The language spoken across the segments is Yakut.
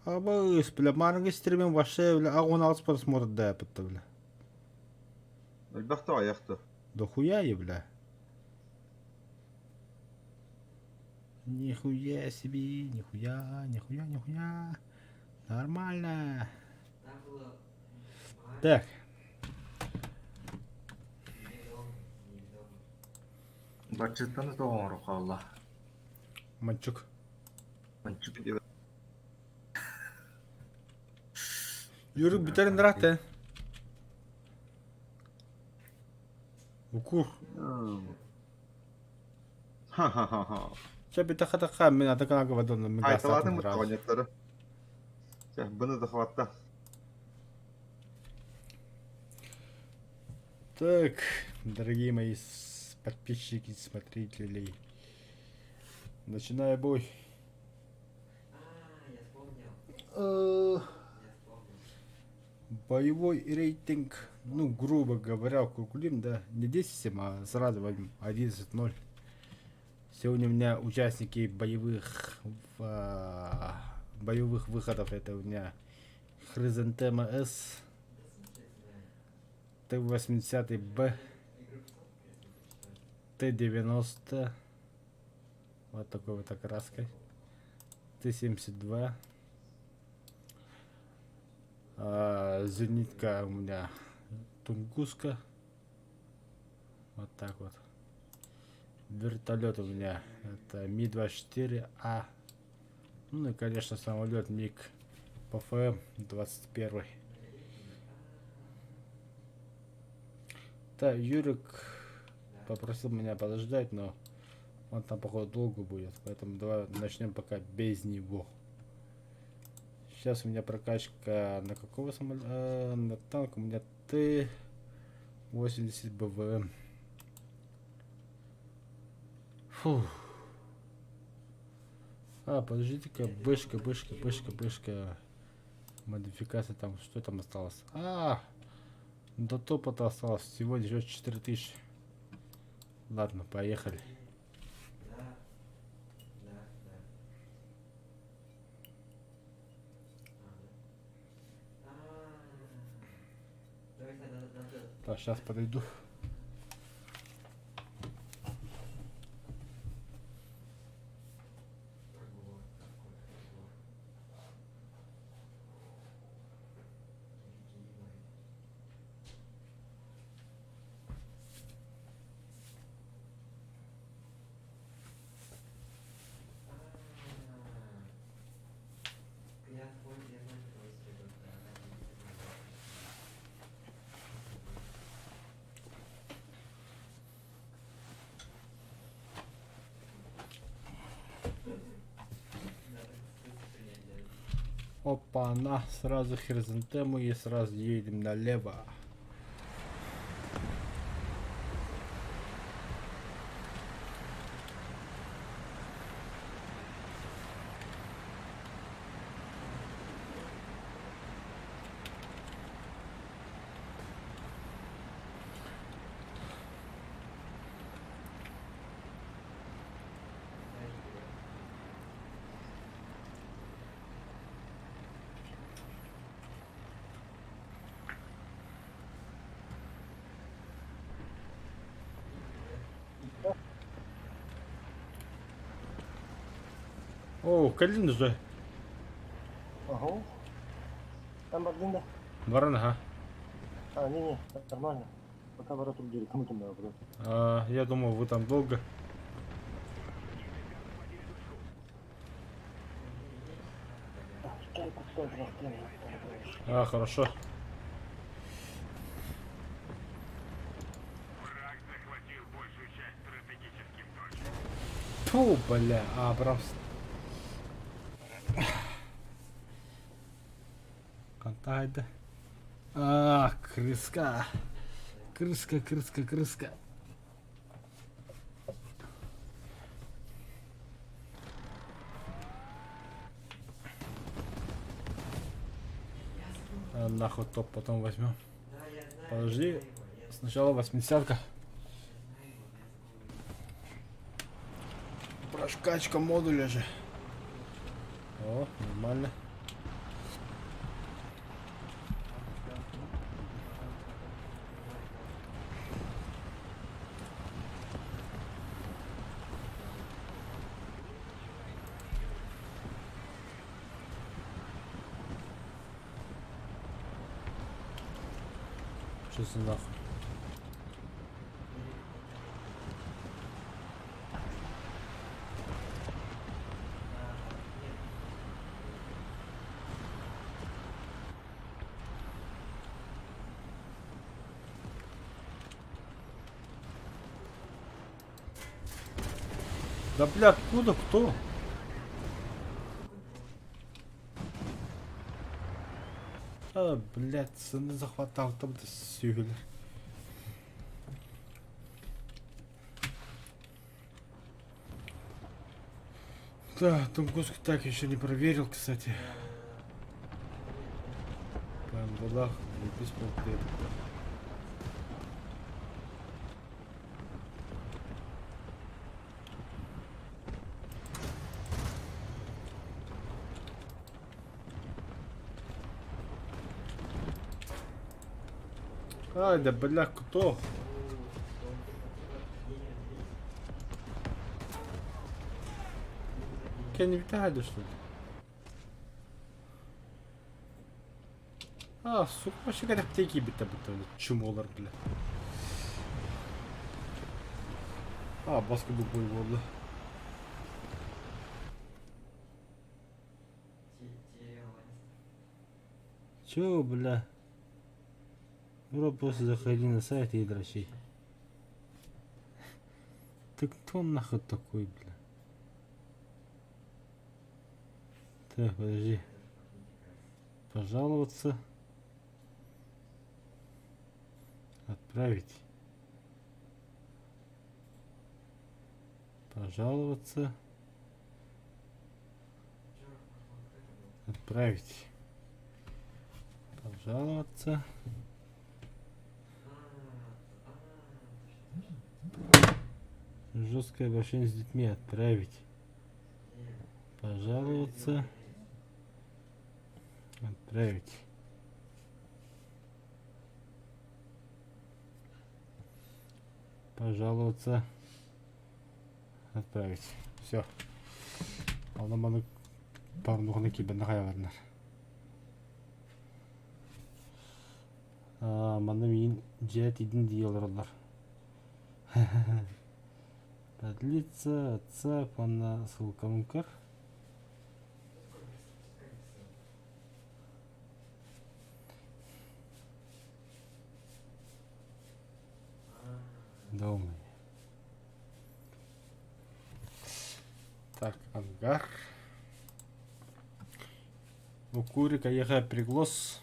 Абыс, бля, маныгы стримим вообще, бля, 18 просмотр да, бля. Элбэх да аҕыйах да. Дохуя я, бля. Нихуя себе, нихуя, нихуя, нихуя. Нормально. Так. Баччыттан да оҥоро хаалла. Манчук. Манчук. Юрик бүтэрин ыраатта. Укур. Ха-ха-ха-ха. Чэ бүтэхэ мин аты каналга бадонно мин Айталаатым оҕонньоттору. Чэ, бұны да хватта. Так, дорогие мои подписчики, смотрители, начинаю бой. Боевой рейтинг, ну, грубо говоря, округлим, да, не 10, а сразу возьмем 11-0. Сегодня у меня участники боевых, боевых выходов, это у меня Хризантема С, Т-80Б, Т-90, вот такой вот окраской, Т-72, зенитка у меня Тунгуска, вот так вот. Вертолет у меня это Ми-24А, ну и конечно самолет МиГ ПФМ 21. Да, Юрик попросил меня подождать, но он там, походу, долго будет, поэтому давай начнем пока без него. Сейчас у меня прокачка на какого самолета? На танк у меня Т-80 БВМ. Фух. А, подождите-ка, бышка, бышка, бышка, бышка. Модификация там, что там осталось? А, до топа-то осталось всего лишь 4000. Ладно, поехали. Так, сейчас подойду. Опа, на, сразу хризантему и сразу едем налево. О, кэллиҥ уже. Ага. Там бардын да? Баран, ага. А, не-не, нормально. Пока вороту кому-то надо потом. А, я думал, вы там долго. А, хорошо. Фу, бля, Абрамс. Хантайды. А, крыска. Крыска, крыска, крыска. нахуй топ потом возьмем. Подожди, сначала восьмидесятка. Прокачка модуля же. О, нормально. Что за нахуй? Да бля, откуда кто? А, блядь, сыны захватал там да сүйгілер. Да, Тунгуску так еще не проверил, кстати. Памбалах, без полклеток. Ай, да бля, кто? Я не витали, что ли? А, сука, вообще говоря, аптеки бита бит, чумолар, бля. А, баска дубой болды. Чё, бля? Бро, просто заходи на сайт и дрочи. Ты кто нахуй такой, бля? Так, подожди. Пожаловаться. Отправить. Пожаловаться. Отправить. Пожаловаться. Жесткое обращение с детьми отправить. Пожаловаться. Отправить. Пожаловаться. Отправить. Все. Онно маны порнуханы киирбэннэ хайаларынар. Манна миигин дьиэ тиийдин дии олороллор. Подлиться, WhatsApp, уонна ссылкабын көр. Думай. Так, ангар. Укурик, эйиэхэ приглас.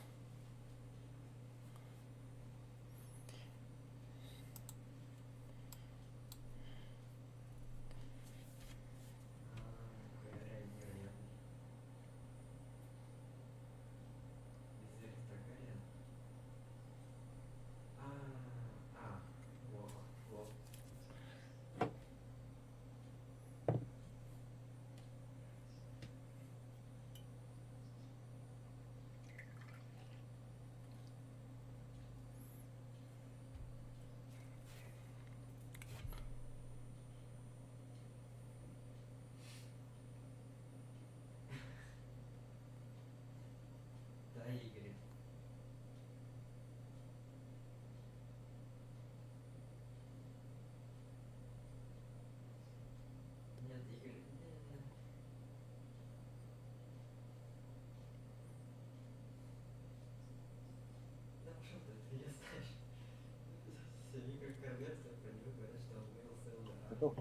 Готов?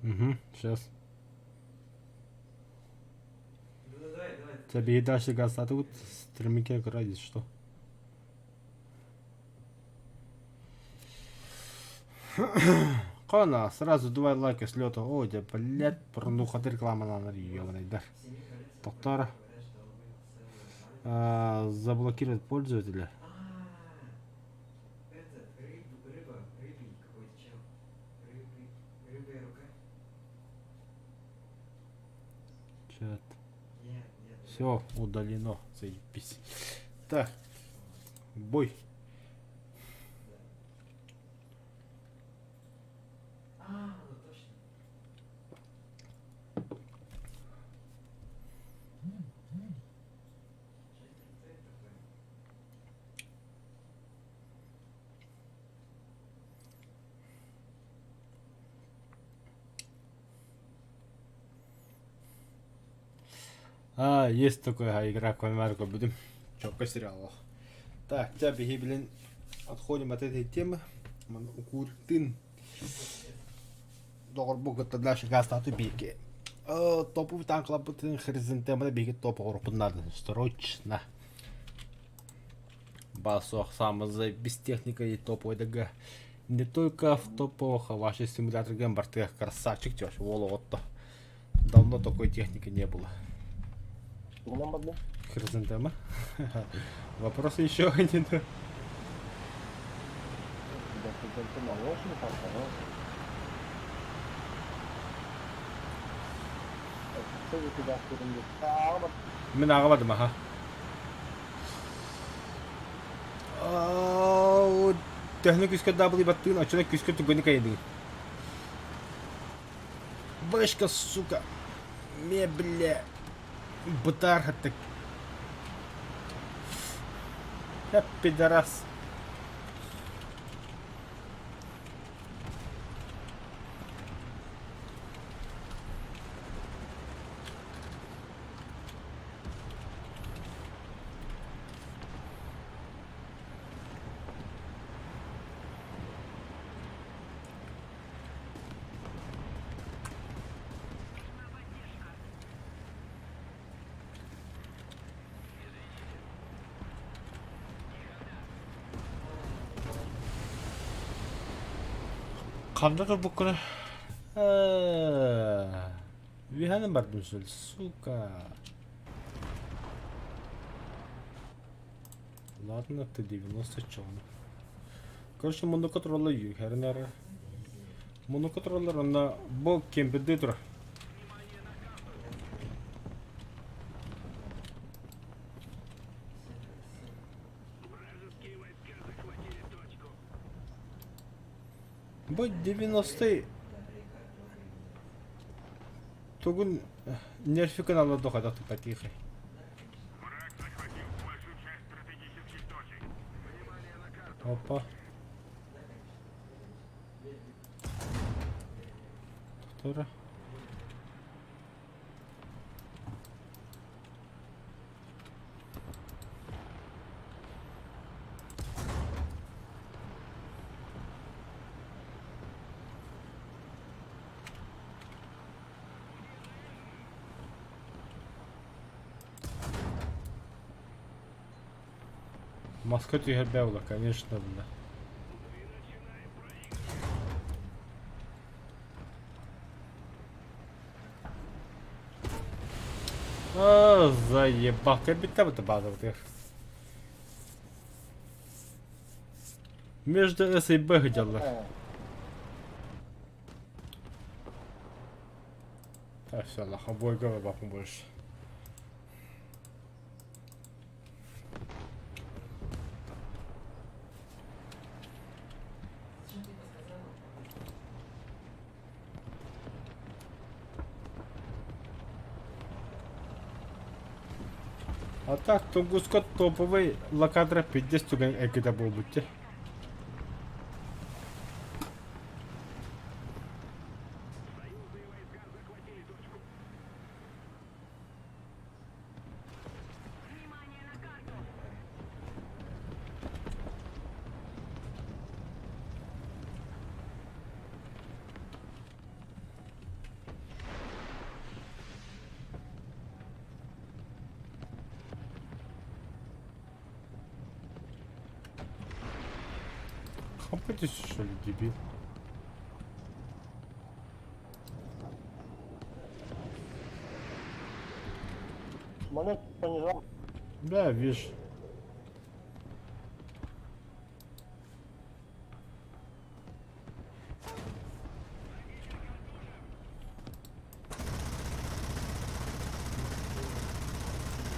Угу, сейчас. Тебе дальше газ, а тут стремики радит, что? Кона, сразу давай лайка с лета. О, да, блядь, порнуха реклама на ёбаный, да. Доктор. Заблокировать пользователя. Чат. Все, удалено. Заебись. Так. Бой. А, есть такая игра Квамарко будем. Четко сериал. Так, тебя беги, блин. Отходим от этой темы. Укуртын. Доҕорбу кытта дальше газтаты биики. Топу танклаппытын хризантеманы биһиги топ оҕоруппун наада срочно. Басох самый без техника и топовойдага. Не только в топовых, а ваши симуляторга бартыга красавчик тёш, уол оҕотто. Давно такой техники не было. Тугунан барда? Хризантема. Вопрос еще один. Да, хризантема очень хорошая. Мин аҕабадым аха. Төһөнү күүскэ даабылый баттыын, оччоно күүскэ түгэни кайдыгын. Вышка, сука, мебля, бытар хаттык. Я пидорас. Ханна турбуккуна? Үөһэнэн бардым сүл, сука. Ладно, ты 90 чон. Короче, муннукка тураллар үөһэрин эрэ. Муннукка тураллар онно бу кемпирдии турар. Бу 90-й тугун нерфикын ала дохада тупатихай. Опа. Тура. Маска түһэрбэ була, конечно, бля. А, заебал. Кэлбиттэ бу базабытыгар. Между С и Б сылдьаллар. Так, все, лохобойга баппын больше. А так Тунгуска топовый локатора пиздец түгэн эргитэ буолбут дии. Хапайтесь, что ли, дебил? Самолет понижал. Да, вижу.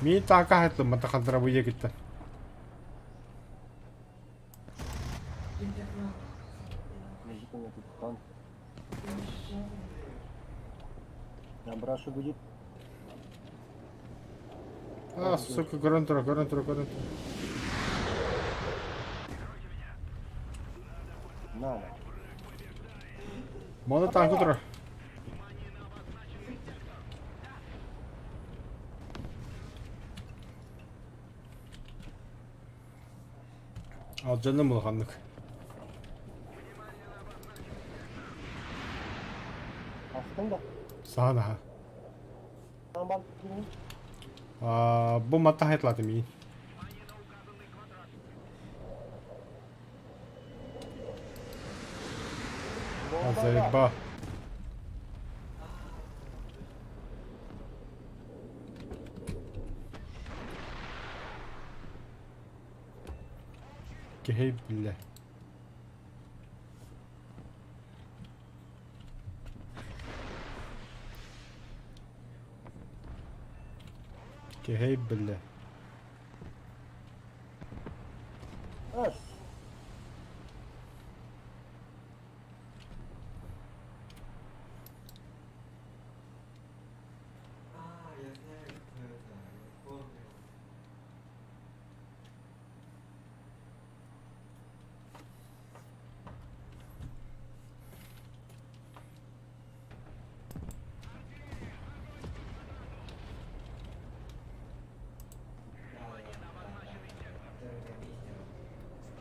Мин таака хатлым матахантара бу егиттен. Подожди, у меня тут танк. Абраша будет. А, сука, көрөн тура, көрөн тура, көрөн тура. На. Маны танка тура. Алдьанным улаханнык. Астың да. Саһан аһа. Амбал. А, бу матта хайтлаты миин. А, заеба. Киһи биллэ. Киһи биллэ. Ас. А, я знаю, кто это, я помню. Да, да, да, да, который меня пиздил. Да, да, да.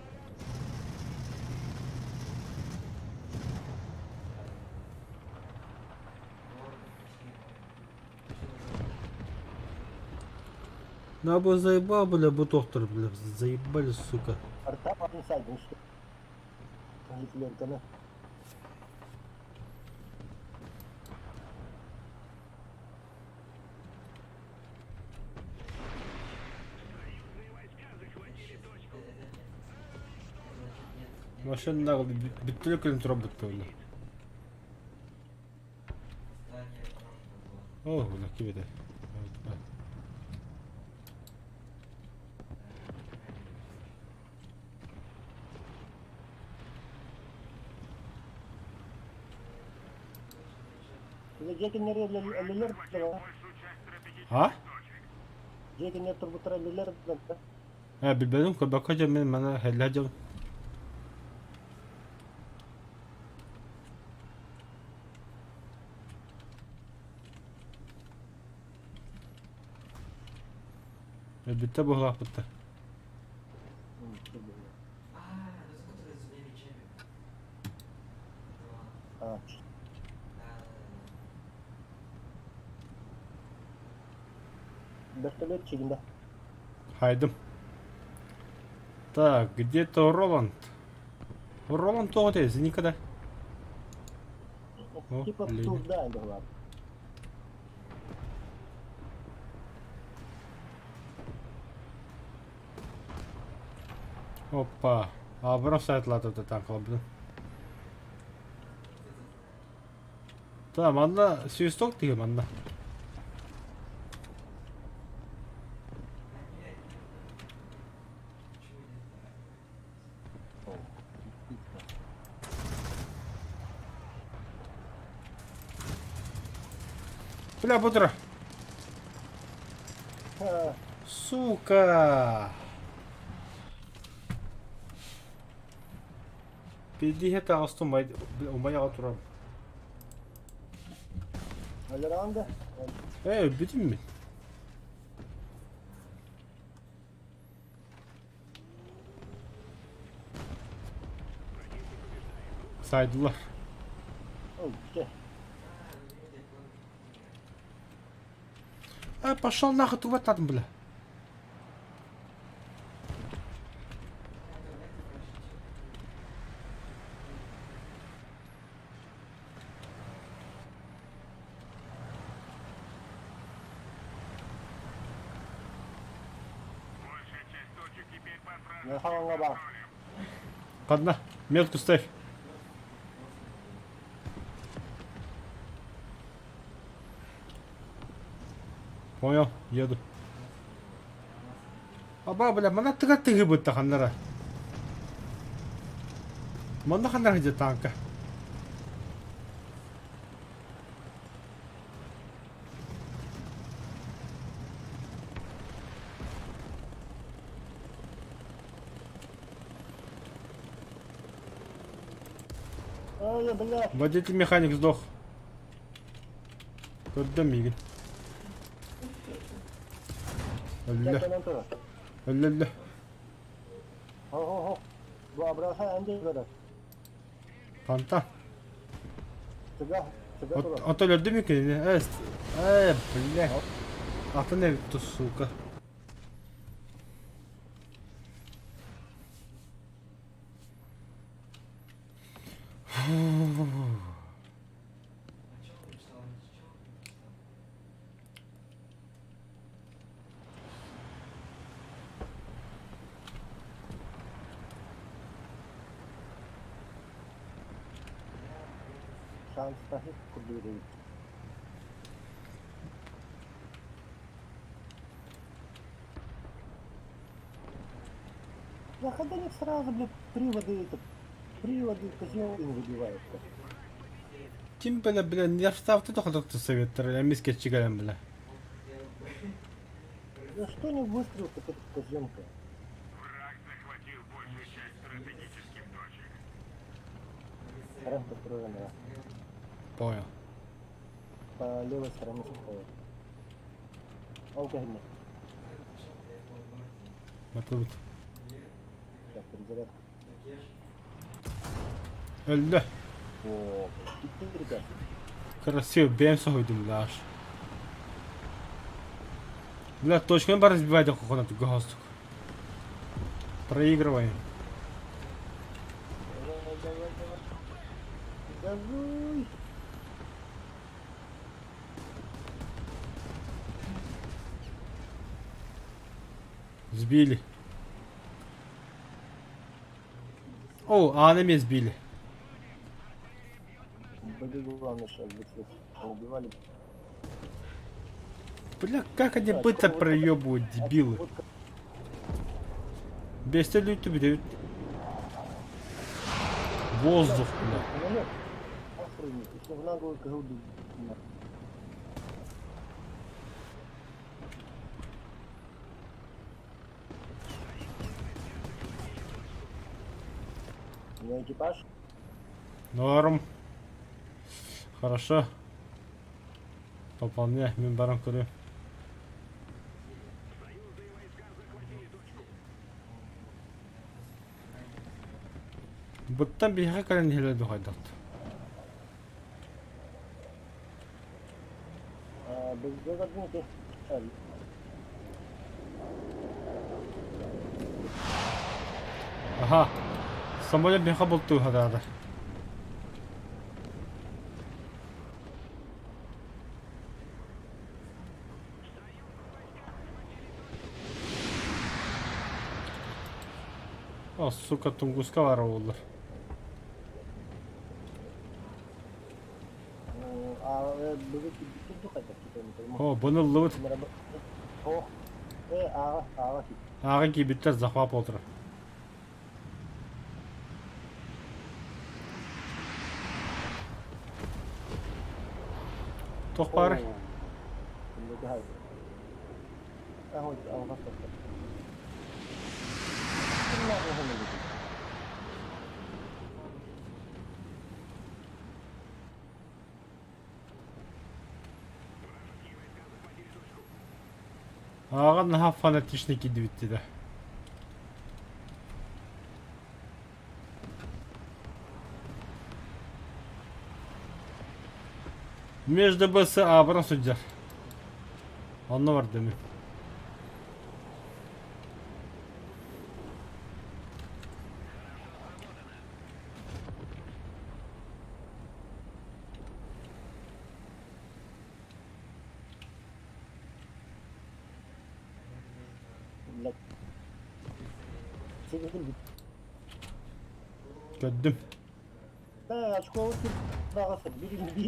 Вот, спасибо. Спасибо за На бу заебал, бля, бу доктор, бля, заебали, сука. Арта инсайд. Ну что? Гитлерканы. Это значит нет, нет. Машина бүттүлү күн турабыт буолла. Здание можно было. О, бля, кибеде. Дьиэ кинилэр А? Дьиэ кинилэр турбуттара өлөлөр да. Э, билбэтим, көрбөккө дьэ мин маны хэллэ дьон. Бүттэ буһулаахпытта. А, ну за который с двумя мечами. Два. А, Да, да, да, да. вертолет чигинде. Хайдым. Так, где-то Роланд. Роланд тоҕо тез, никогда. О, Типа блин. туда была. Опа. А бросает лата танк блин. Tamam манна свисток деген манна. А, нет, нет, нет. Почему нет? Бля, бутра. А, Сука. Пиздихе тағыстым умаяға турам. Алеранда. Э, бүтүн мен. Сайдылар. О, где? А, пошел нахуй, тубатадым, бля. Хаҥаҥҥа баар. Ханна, метку ставь. Понял, еду. Аба, бля, манна тыга тыгыбытта ханнара. Манна ханнара где танка. Ой, бля. Водитель механик сдох. Көрдüm миигин. Өллө. Кэлэн турар. Өллө өллө. Хо-хо-хо. Бу абраха энди көрөр. Фанта. Тыга, тыга турар. Ото өлөрдүм кинини. Э, э, бля. Атын эбит сука. О чем ты мечтал? О чем ты мечтал? Шанс таһык курдук эбит. Я когда не сразу, блядь, приводы это, приводы козел им выбивают. Ким бля, бля, не вставьте только доктор советтер, я миске чигалям, бля. Да что не выстрел, так это казенка. Рамка да. Понял. По левой стороне стоит. Алкоголь. Батылбыт. Так, перезарядка. Өллө. О, 4 Красиво, бэм соһуйдум ляш. Бля, точками бар разбивать охуенно, ты галстук. Проигрываем. Давай, давай, давай. Газуй. Сбили. О, а на меня сбили. Б главное сейчас быстро убивали. Бля, как они Так, быстро вот проебывают, дебилы. Вот Бестер люди дают. Воздух, бля. Охренеть, если в наглую груду. У меня экипаж. Норм. Хорошо. Пополняй, мен барам көрем. Бұттан биһиэхэ кэлэн иһэлэр духайдат. Без одни Аха. Самолет биһиэхэ бултуу хатаата. О, сука, Тунгуска бар олар. А О, бұны лыбыт. О, ага, ага. Ага кибиттер захват отырыр. Тох бар. Ага наха фанатичный кидибитти да. Между БС абран судья. Онно бар деми. Блядь. Көрдүм.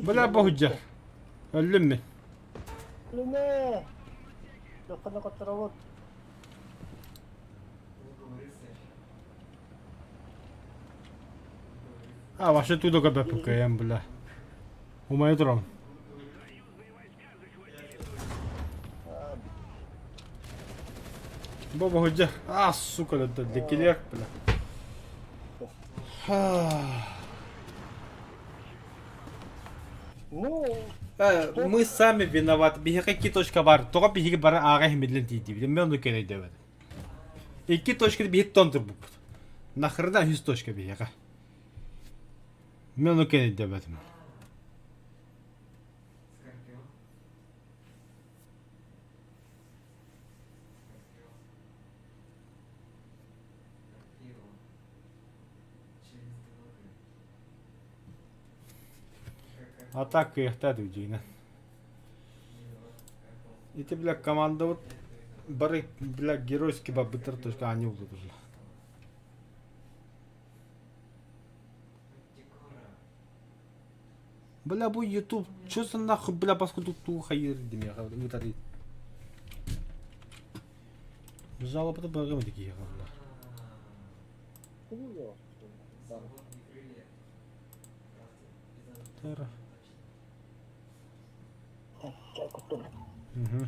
Бля боһудьа. Өллүм мин. А, вообще туда КПКМ, бля. Умайа турам. Бу боһудьа. А, сука, это декилер, бля. Ну, Мы сами виноваты. Биһиэхэ икки точка бар. Тоҕо биһиги бары ааҕа иһимиллэн тиийдибит. Мен ону кэлэйдэбэт. Икки точка биһи тон турбуппут. Нахрена үс точка биһиэхэ. Мен ону кэлэйдэбэтим. А так кыахтаат үдьиинэ. Ити бля командабыт бары бля геройски барбыттар точка они улдутулар. Бля бу YouTube чё за нахуй бля паскуду туу хайыр димиэхэ ыытарый. Жалобата барыма дикиэхэ бля. Тара. Угу.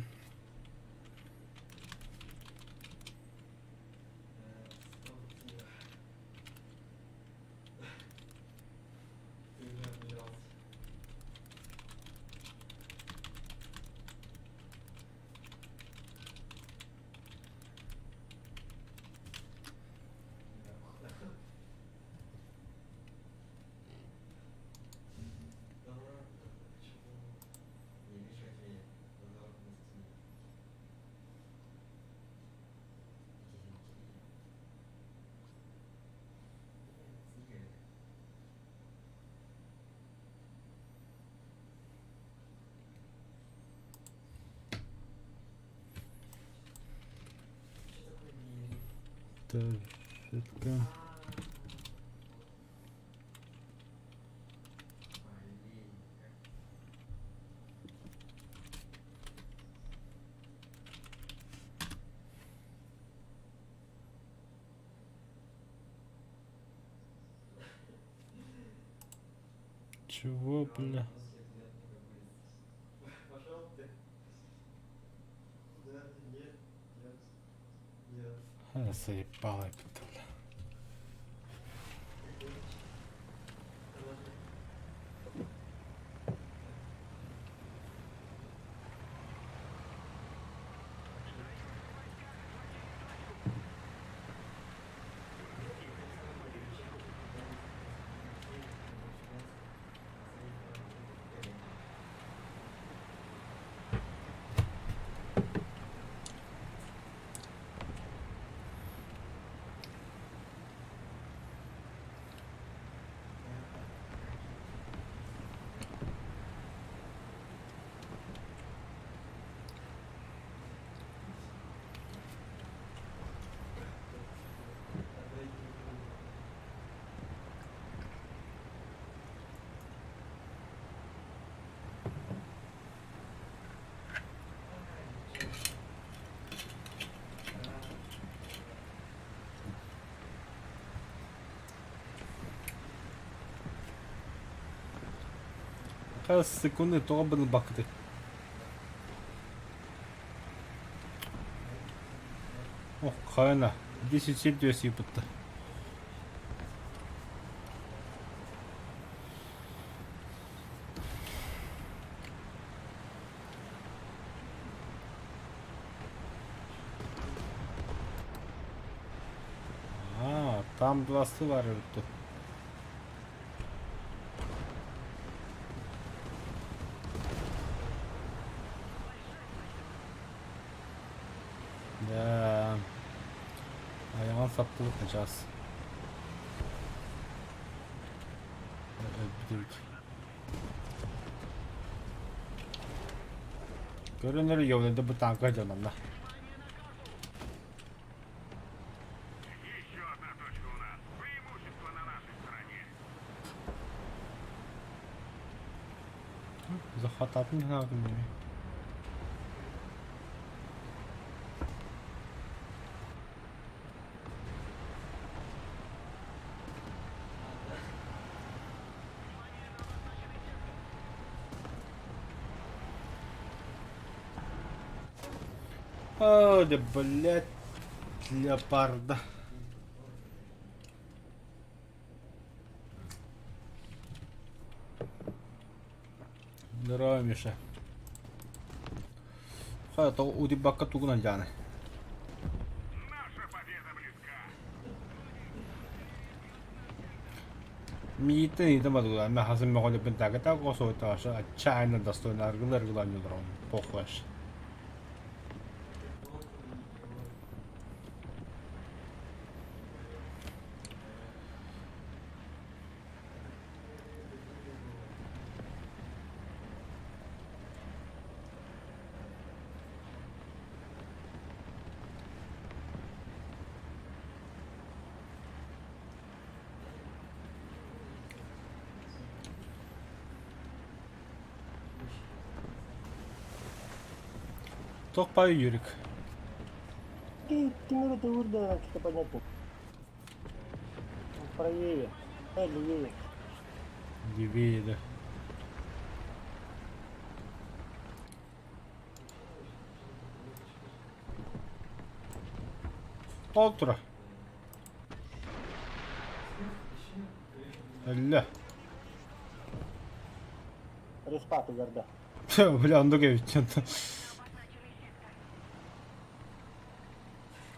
Так, Чего, бля? А, заебало это, бля. Хас секунды тоҕо бакыты. Ох, хайна. 10 7 yıpıttı. А, там два сывары тут. Да. Айаҕын саптыбыт начаас. Өлбүтүбүт. Көрөн эрэ ёбнайда бу тааҥка дьонанна. Атаатын санаабытым дии. О, да блядь, леопарда. Здорово, Миша. Хайа, то удибакка тугунан дьааны. Мииттэн иитэн бадыгыла, мен хасын мөҕөлөппүн тааката косойташа отчаянно достойно аргылы аргылаан олорон похуаш. Тохпай Юрик. Ты, ты мне это урда, что понятно. Правее. Левее. Левее, да. Полтора. Өллө. Респа тугарда. Бля, оннук эбит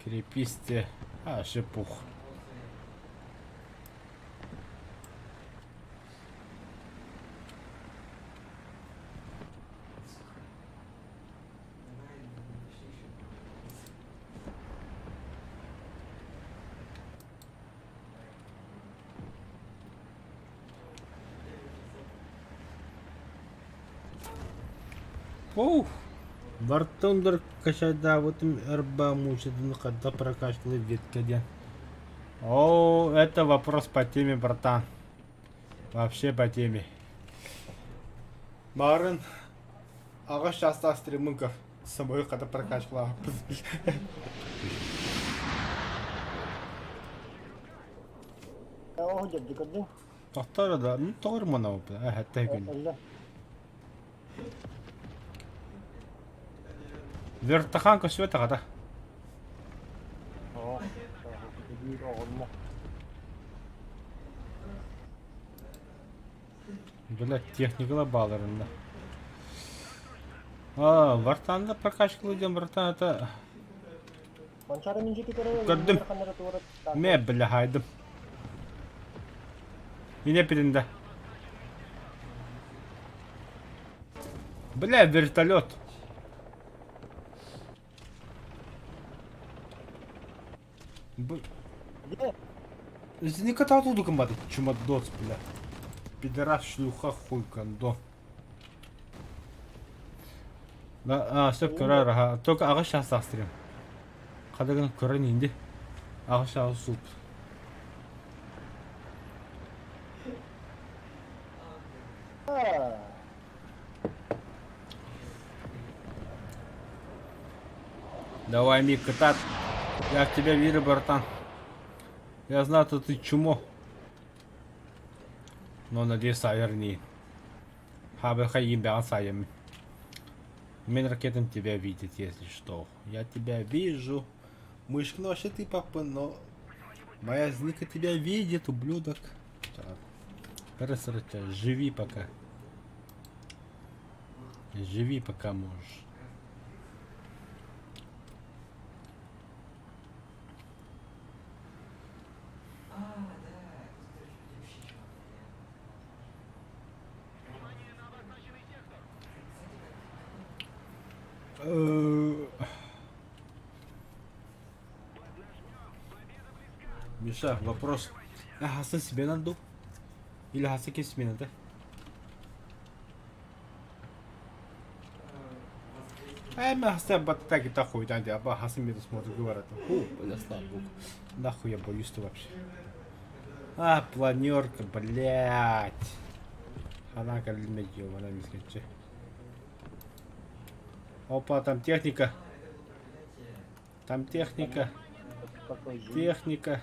Креписте. А, шипух. Оу! Вартондор качайдаабытым РБ муучатын хадда прокачкалы ветка диэн. О, это вопрос по теме, братан. Вообще по теме. Марын аҕыс чаастаах стриммын Собой хата прокачкалаабыт. Оо, дьэ, көрдүҥ? Тохтор да, ну тоҕор манабыт, эһэттэй күн. Вертахан көстүбэт аҕата. Оо, биир оҕонно. Бля, техникала бааларында. А, Вартанда прокачкалы диэн братан это... Манчары мин жеке көрөбүн. Көрдүм. Мэ, бля, хайдым. Мине пиринде. Бля, вертолет. Б... Где? Не катал комбаты, чумадоц, бля. Пидорас, шлюха, хуй, кондо. Да, а, сөп көрөр, аха. Только аҕыс чаас стрим. Хадагын көрөн инди. Аҕыс чаас суп. Давай, Мик, катат. Я в тебя верю, братан. Я знаю, что ты чмо. Но надеюсь, саверни. Хабы хаим саем. Мин ракетом тебя видит, если что. Я тебя вижу. Мышка, ну вообще ты папа, но... Моя зника тебя видит, ублюдок. Так. Раз, живи пока. Живи пока можешь. Миша, вопрос. Я Хасан себе надул? Или Хасан кем себе надо? Э, Хасан баттаки тахуй, да, да, Хасан мне смотрит, говорит. Фу, бля, слава богу. Нахуй я боюсь-то вообще. А, планерка, блядь. Она калимет, она мискаче. Опа, там техника. Там техника. Техника.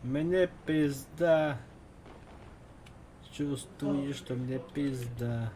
Мне пизда. Чувствую, что мне пизда.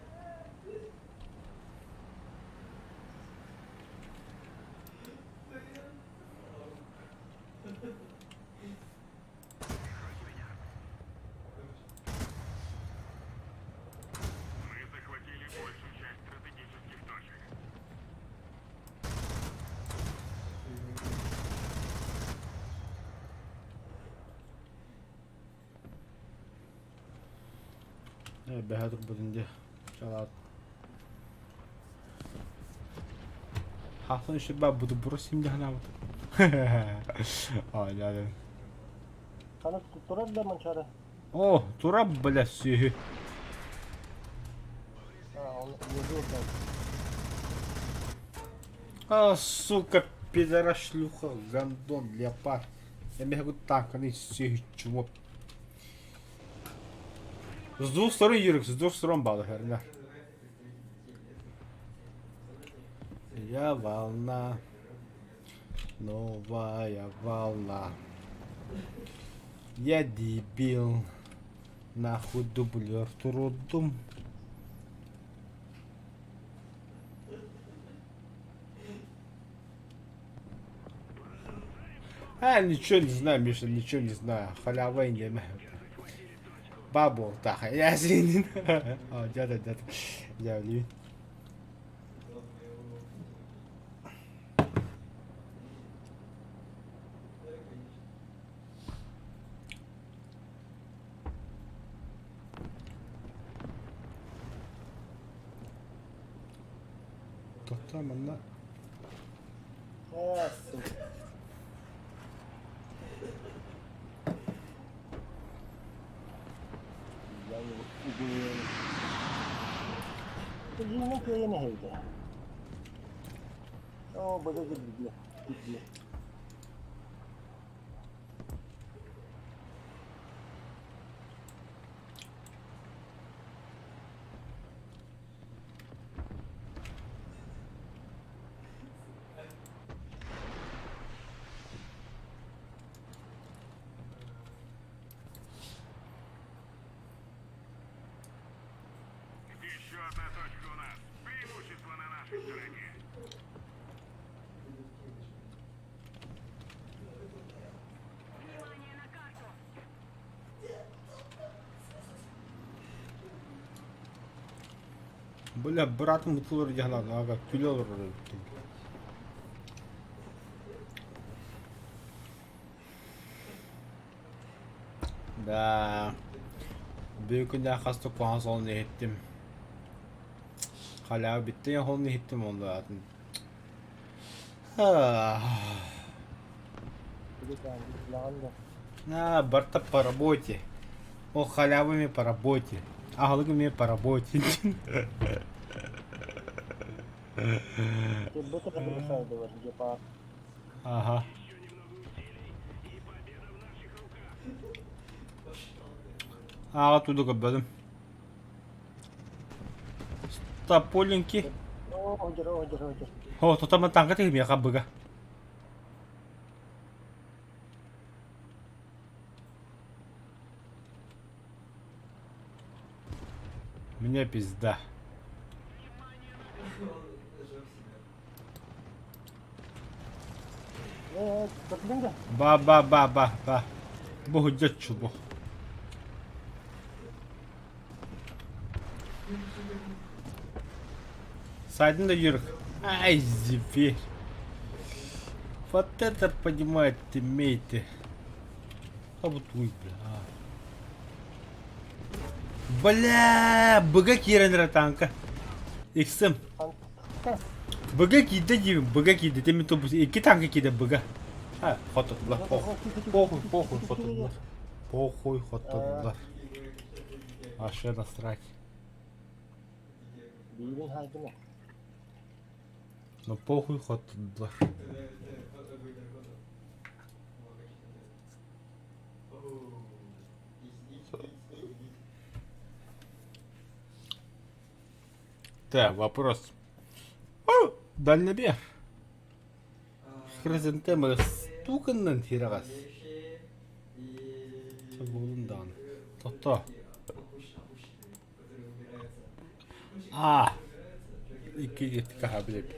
Бэһэ турбутун дии. Чалаат. Хасын шиба буду бросим дьаһанаабыт. Оонньоодум. Хана турар да Манчаары? О, турар бля сүөһү. А, он внизу там. А, сука, пидора шлюха, гандон, леопард. Я могу так, они сүөһү чмо. С двух сторон, Юрик, с двух сторон балл, херня. Я волна, новая волна. Я дебил, нахуй дублер трудом. А, ничего не знаю, Миша, ничего не знаю. Халява не Бабу, так, я извини. А, дядя, дядя, дядя, Тоқтаа манна. Э, сука. Я его убил. Дьиҥэ кыайан эһэйдэ. Оо, быга кирдиэ, кирдиэ. Бля, братым ытылар дьаһанан, ага, күлэ олорор эбиккин. Да, бүгүн хас да куһаҕан солун иһиттим. Халява бүттэ холун иһиттим онно атын. На, барта по работе. О, халявами по работе. Аҕалыгым по работе. Ага. Аҕа туду көрбөтүм. Тополенький. О, тотама таҥка тиһимиэхэ быга. Мне пизда. Ба ба ба ба ба. Бу дьоччу бу. Сайдын да Юрк. Ай, зверь. Вот это понимает тиммейты. А вот уй, бля. Бля, быга киирэн эрэ танка. Иксим. Быга киирдэ диибин, быга киирдэ. Тимми тупус икки танка киирдэ быга. А, хототулар, похуй. Похуй, похуй, хототулар. Похуй, хототулар. Вообще насрать. Биирин хаайдым. Ну похуй хототулар. Так, вопрос. Дальнобер. Хризантема стуканнан тираҕас. Буолун даҕаны. Тотто. А, икки каха билеп.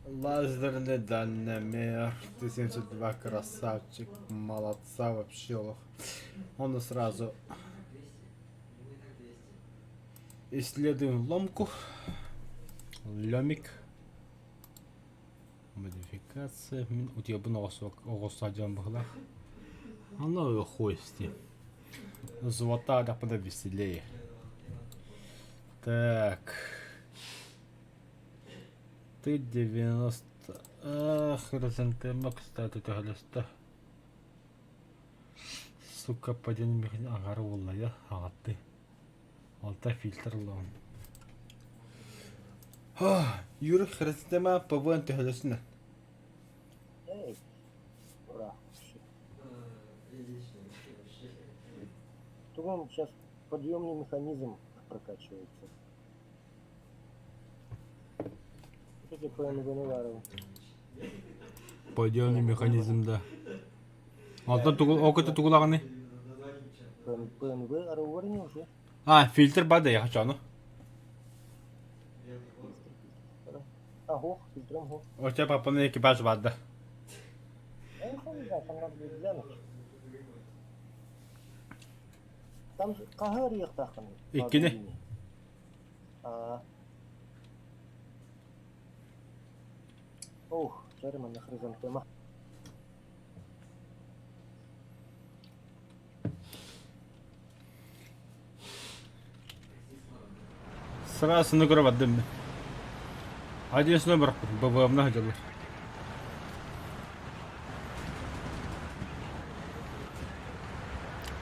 Лазерный дальномер. Т-72 красавчик. Молодца вообще лох. Он сразу Исследуем ломку. Лемик. Модификация. Мин утуйабын оҕус саадьан быһылаах. Оно хуй с ним. Золотая да веселее. Так. Ты 90... Ах, хризантема, кстати, төһөлөстө. Сука, падение механизм аҥара буолла, аҕатты. Алта фильтр ыллаҕын. Юра хризантема ПВН төһөлөсүнэ. Эй, ура. Тугом сейчас подъемный механизм прокачивается. Вот эти ПНВ Подъемный механизм, да. Алтан тугу окото тугулаҕыный? ПНВ арыуарни уже. А, фильтр бар да я хочу, ну. А, ох, фильтром ох. У тебя папаны экипаж бар да. Я не знаю, там надо будет глянуть. Там хаһы арыйыахтааххын? Иккини. Аа. Ох, дьэ манна хризантема. Сразу көрө бардым. Один номер БВМ дьолу.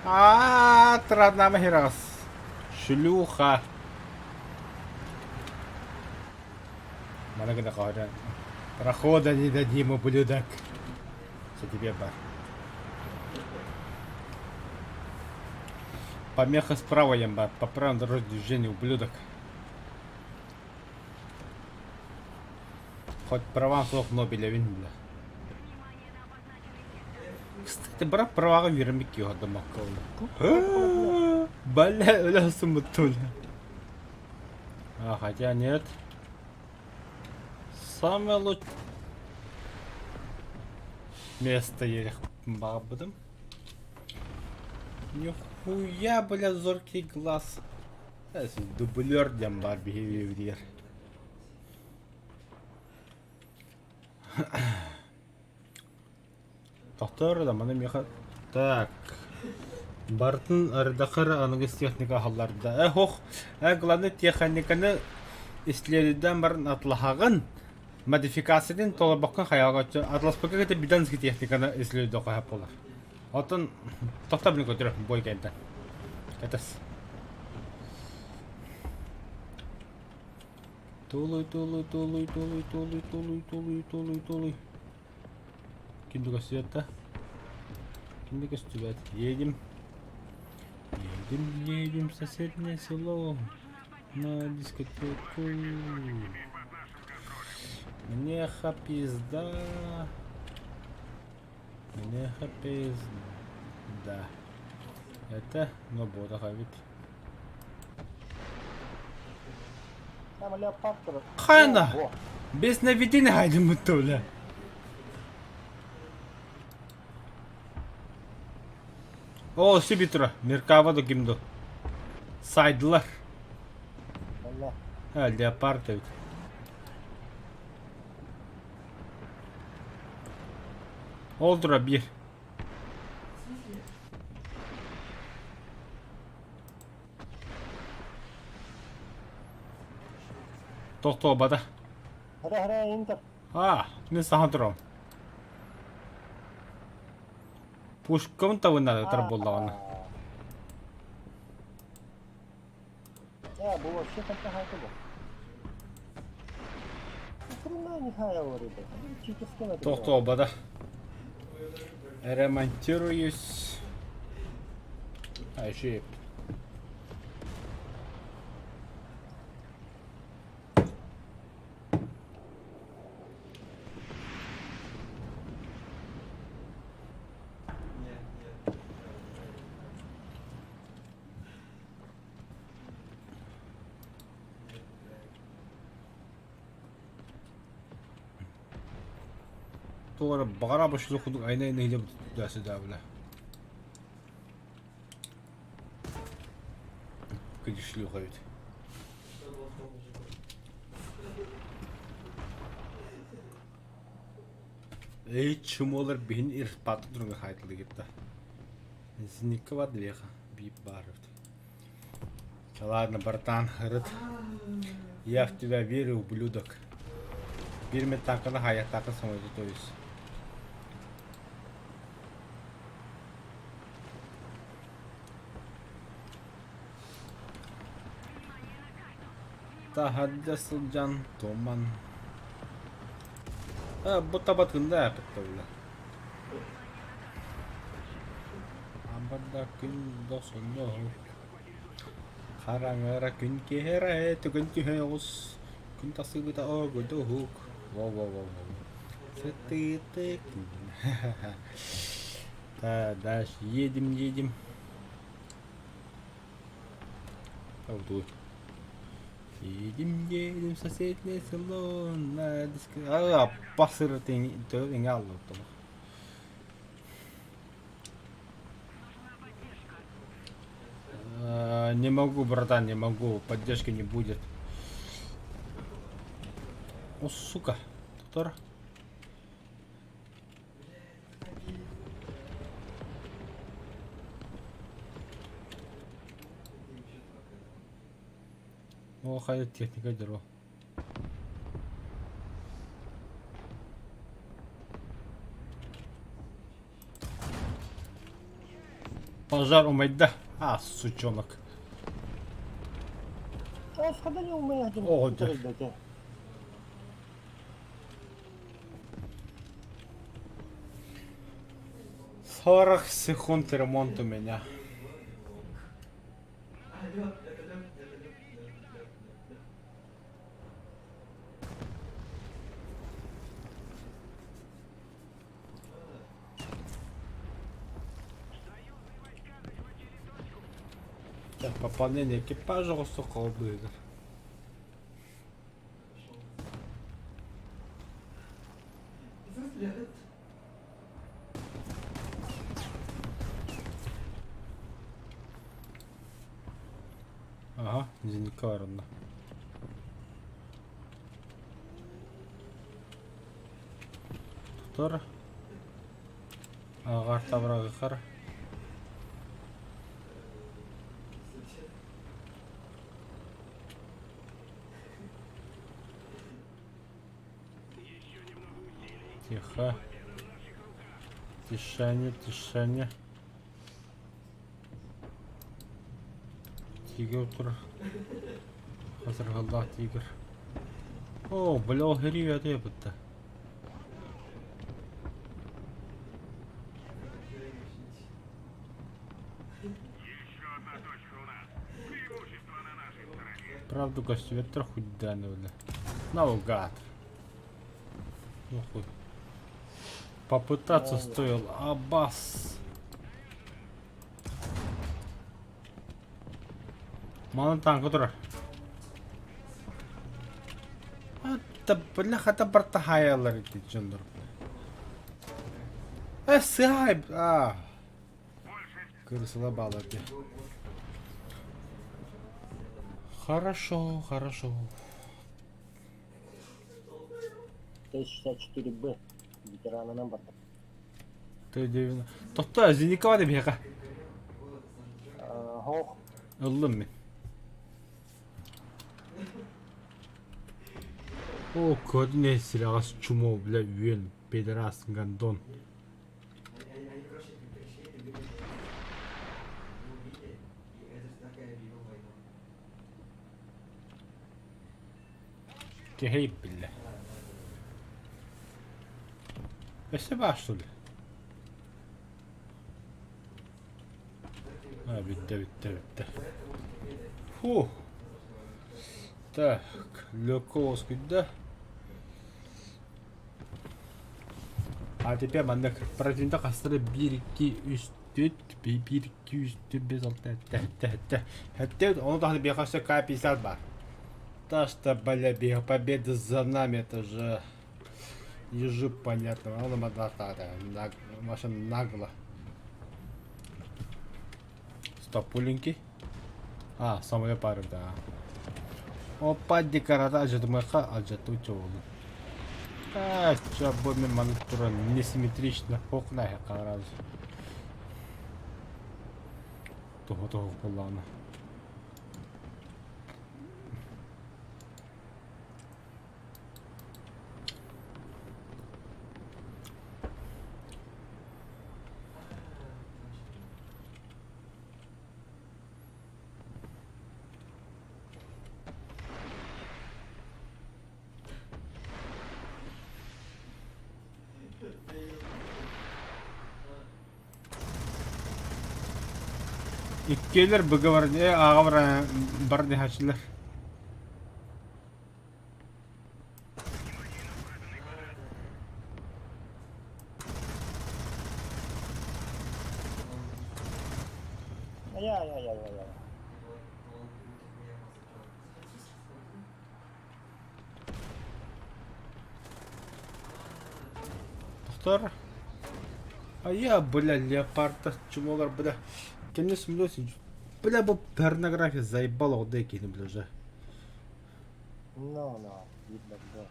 А, траднама хирас. Шлюха. Мана гына кара. Прохода не дадим, ублюдок. Все тебе бар. Помеха справа, ямба. По правилам дорожного движения, ублюдок. Хоть правам суох Нобелевин, бля. Кстати, брат праваҕа үөрэммит киһи Бля, өлө сымыттым. А, хотя нет. Самое лучшее место ерех бабыдым. Нихуя, бля, зоркий глаз. Дублер диэн баар биһиги Тохтоор да маны миэхэ так барытын ардахар аныгыс техника аһалларда. Э ох, э главное техниканы исследуйдан баран атлаһаҕын модификациятын толорбоккун хайаҕа атласпакка кытта биданский техниканы исследуйдоххо буолар. Оттон тохто билин көтөрө бой кэнтэн. Кэтес. Тулуй, тулуй, тулуй, тулуй, тулуй, тулуй, тулуй, тулуй, тулуй. Ким да көстүбэт Ким да көстүбэт. Едем. Едем, едем в соседнее село на дискотеку. Мне пизда. Мне пизда. Это Нобода ведь. Там леопард. Хайна! Без наведения хайдым бля. О, сибитра, Меркава до кимду. Сайдылар. А, леопард эбит. Ол тура биир. Тохтообата. А, мин саҥа турабын. Пушкабын табыннара турар буоллаҕына. Э, бу вообще хантан бу. Хрена не хаял, ребят. Читерски надо. Тохтообата. Ремонтируюсь. А, еще и... Туох эрэ баҕара бу курдук айна-айна иһилэ туда-сюда бля. Кыдьы шлюха эбит. Эй, чумолар биһин ирпат турга хайтылыгытта. Зникка бар двеха бип бар. Ладно, братан, рыт. Я в тебя верю, ублюдок. Бир мен танканы хаяттакын самойду, то есть. Таһырдьа сылдьан туман. Э, бу табатында эппиттэ Амбарда күн досунно. Хараҥара күн киһэрэ түгэн түһэ оҕус күн тахсыбыта огудуһук во-во-во-во Сытыытык Да, дальше едем, едем. А вот Едем, едем в соседнее село на диск... А, пасыр ты не алло Не могу, братан, не могу, поддержки не будет. О, сука. Тор. О, хайа техника деру. Пожар умайда. А, сучонок. О, дьэ. 40 секунд ремонт у меня. Так, пополнение экипажа оҕустук быыгар. Аха, зенитка бар онно. Тутар. Ааҕар табырагыхар. Тихо. Тишане, тишане. Тигр тур. Хасырҕаллаах тигр. О, бля, ол хэрии бытта. Правду көстүбэттэр хуйдаан бля. Наугад. Ну хуй. Попытаться стоило. Аббас. Манан танка турар. Ата бляха та бартахаялар ити дьоннор. Э, сыай, а. Кырсыла баалар дии. Хорошо, хорошо. Т-64Б ветеранынан барда. Т-90. Тотто, Зеникова да биһиэхэ. Хоох. Ыллым мин. О, көрдүн сирэҕэс чумо, бля, үөн, педерас, гондон. Кэһэй биллэ. Өссө баар что ли? А, бүттэ, бүттэ, бүттэ. Фух. Так, легко уоскуйда. А теперь маннык противник хастары 1, 2, 3, 4, 1, 2, 3, 4, 5, 6, 7, 7, 7, 7, ону даҕаны биэхэ өссө К-50 баар. Та что, бля, победа за нами, это же... Ежу понятно, аны машина нагло. Стоп, пуленький. А, самолет пары, да. Опа, декората алдьатымыахха алдьаттыбыт буоллун. А, чё, бу мин маны туран несимметрично хох наһыахха сразу. Туһу туһу буоллаҕына. Иккиэлэр быгабар ааҕа бар дэһээччилэр. Ай-яй-яй-яй-яй. Тохтор. А я, бля, леопарда, чумолар, бля. Кемне смелёсың? Бля, бу порнография заебала одай киһини, бля, уже. Ну, на, видно, да.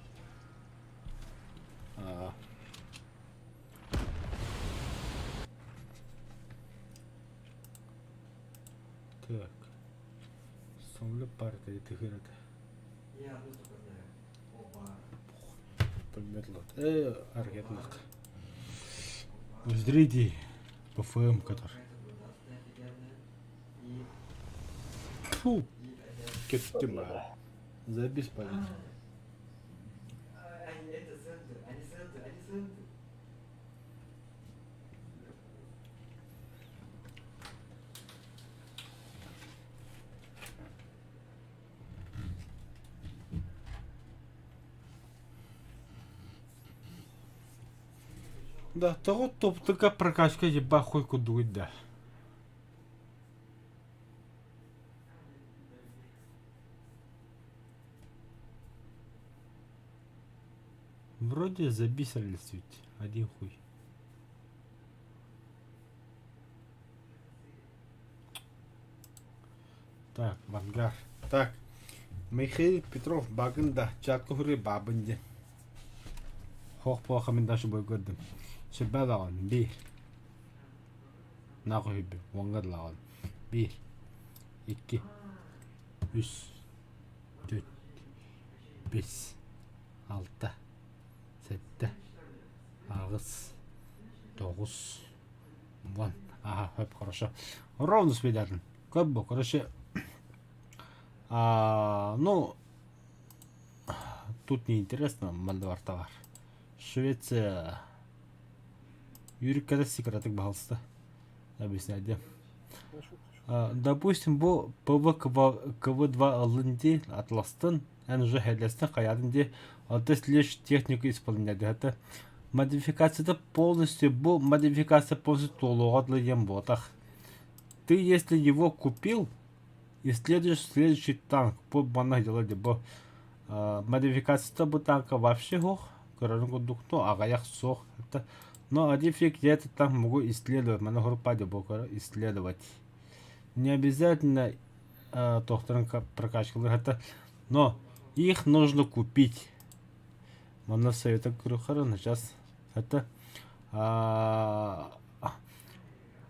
А. Так. Самолет парта тыгырата. Я одну только знаю. Опа. Пулемет Аргетлык. Узрите ПФМ, который. Какая-то грудастая офигенная. И, Фу, и опять. кеттим. Забись палец. А, они, это центр, они центр, они центр. Да, того топтыка прокачка еба хуй кудует, да. Вроде забисали ведь. Один хуй. Так, Вангар. Так. Михаил Петров багында чатка хури бабынде. Хох плохо мен даже бой көрдүм. Сүбэ даҕан биир. Нахуй хүбү, уоҥҥа даҕан. Биир, икки, үс, түөрт, биэс, алта, сэттэ, аҕыс, тоҕус, уон. Ага, хоп, хорошо. Ровно спидатын. Как бы, короче, ну, тут неинтересно, мандавар товар. Швеция Юрик секретик баһалыста. Объясняйте. Допустим, бу ПВ КВ-2 ылын атластын, эн уже хәлләстен хаядын ди, алтыс лишь технику исполнять. Это модификация полностью, бу модификация полностью толуға ем ботах. Ты, если его купил, исследуешь следующий танк по манна делать, бу модификация бу танка вообще хох, көрөрүн курдук, ну, аҕыйах суох. Это но один фиг, я этот танк могу исследовать, манна группа исследовать. Не обязательно тохторын прокачкалар это, но их нужно купить. Манна совета көрөхөрөн сейчас это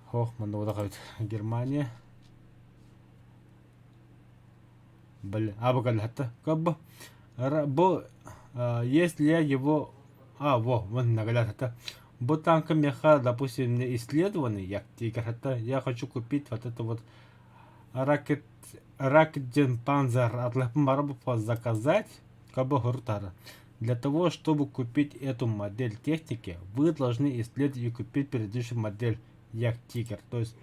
хох манна Германия. Блин, а хатта как бы бу если я его во, вон наглядно это бу танка меха, допустим, не исследованный, як тигр, это я хочу купить вот это вот ракет Ракетенпанзер от заказать, как бы гуртара. Для того, чтобы купить эту модель техники, вы должны исследовать и купить предыдущую модель Як Тигр. То есть,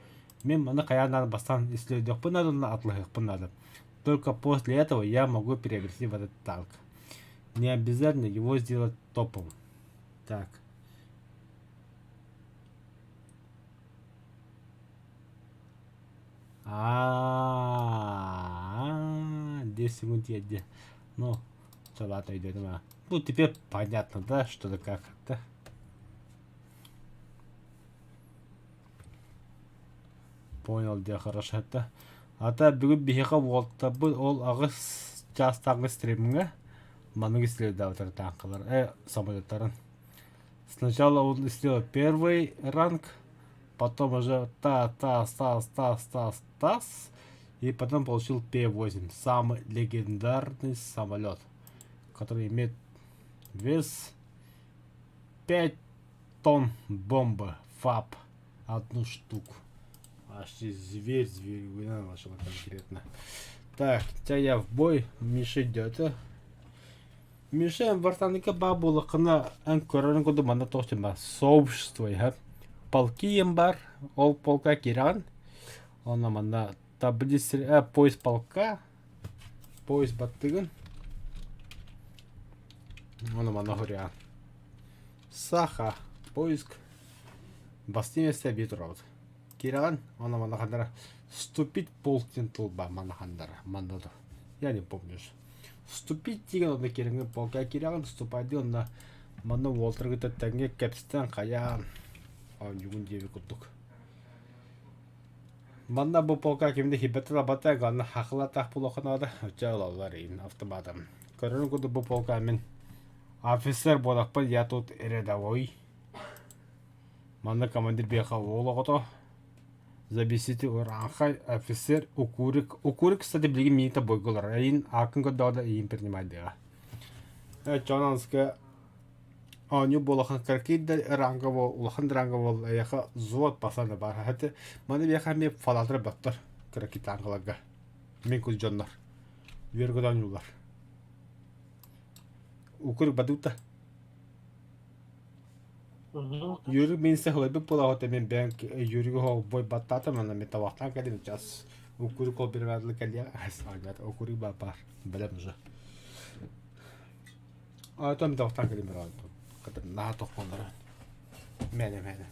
мин маны хайаан надо бастаан исследуйхпун надо, атыылаһыахпын надо. Только после этого я могу приобрести вот этот танк. Не обязательно его сделать топовым. Так. А, 10 секунд едет. Ну, Ладно, өйдөөтүм. Ну, теперь понятно, да, что да как, да? Понял, где хорошо это. Ата бүгүн биһиэхэ уолтабыт ол аҕыс чаастааҕы стримҥэ маннык исследователь тааҥкалар самолеттарын. Сначала он сделал первый ранг, потом уже та, та, та, та, та, тас, и потом получил П-8, самый легендарный самолет, который имеет вес 5 тонн бомбы ФАП, одну штуку. Аж зверь, зверь, нашел конкретно. Так, тебя я в бой, Миша идет. Миша Вартаника бабулакына эн көрөрүн курдук манна туох диэн баар сообщество иһэр. Полки баар, ол полка киирэн, онно манна таблица поиск полка, поиск баттыгын, онно манна хоруйаҕын. Саха, поиск, бастыҥ миэстэ бии турабыт. Киирэҕин, онно манна ханнара вступить полк диэн тыл баар манна ханнара, манна да. Я не помню уже. Вступить деген онно киирэҥҥин полка киирэҕин, вступать онно манна уолтар кытта тэҥҥэ кэпсэтэн хайаан оонньуугун диэбит курдук. Манна бу полка кимде хибэтэ лабата ганна хахылатах булоханаада оча ылаллар ин автоматом. Көрөрүн курдук бу полка мин офицер буолахпын я тут рядовой. Манна командир биэхэ уол оҕото Забесите урааҥхай офицер Укурик. Укурик, кстати, билигин миигин бойголор. Эйин ааккын көрдөҕө да эйин принимайдыаҕа. Чонанска оонньуу буолахан кыракый да ранга бол, улахан да ранга бол, эйэхэ взвод пасана бар. Хаты маны биэхэ эмиэ фалатыр баттар кыракый танкаларга. Мин кус дьоннор. Үөргө оонньуулар. Укурик бадыта. Юрий мин сахалайбыт буолаҕыт мен бэйэм Юрийга бой баттаатым ана мен табахтаан кэлим час укурик ол бригадалы кэлиэ ага укурик баар бэлэм уже а там табахтаан кэлим наһаа тохпоннор мэне мэне.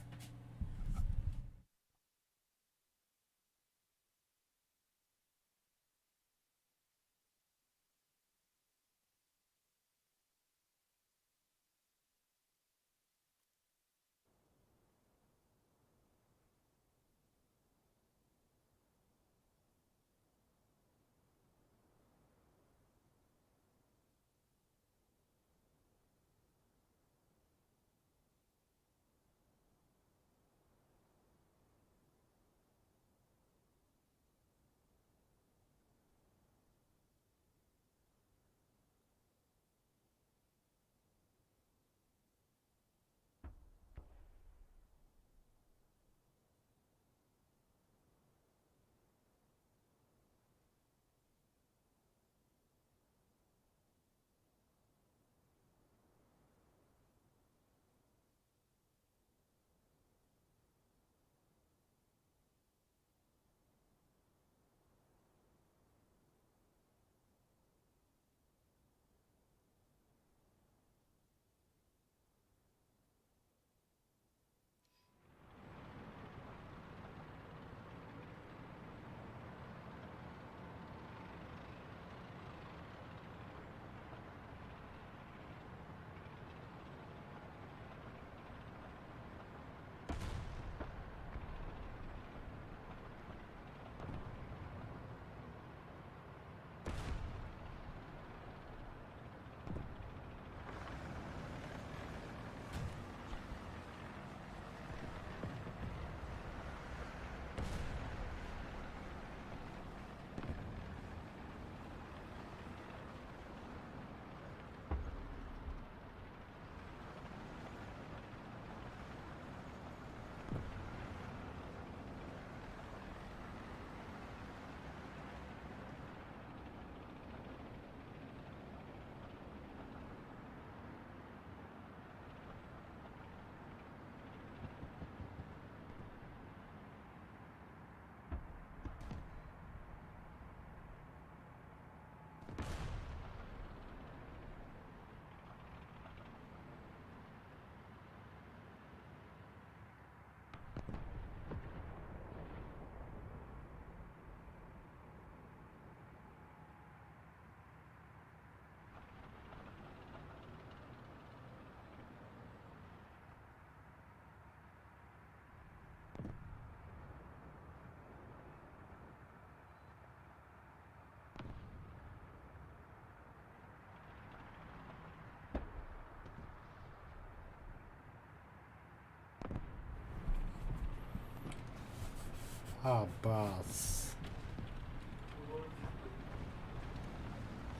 Аббас.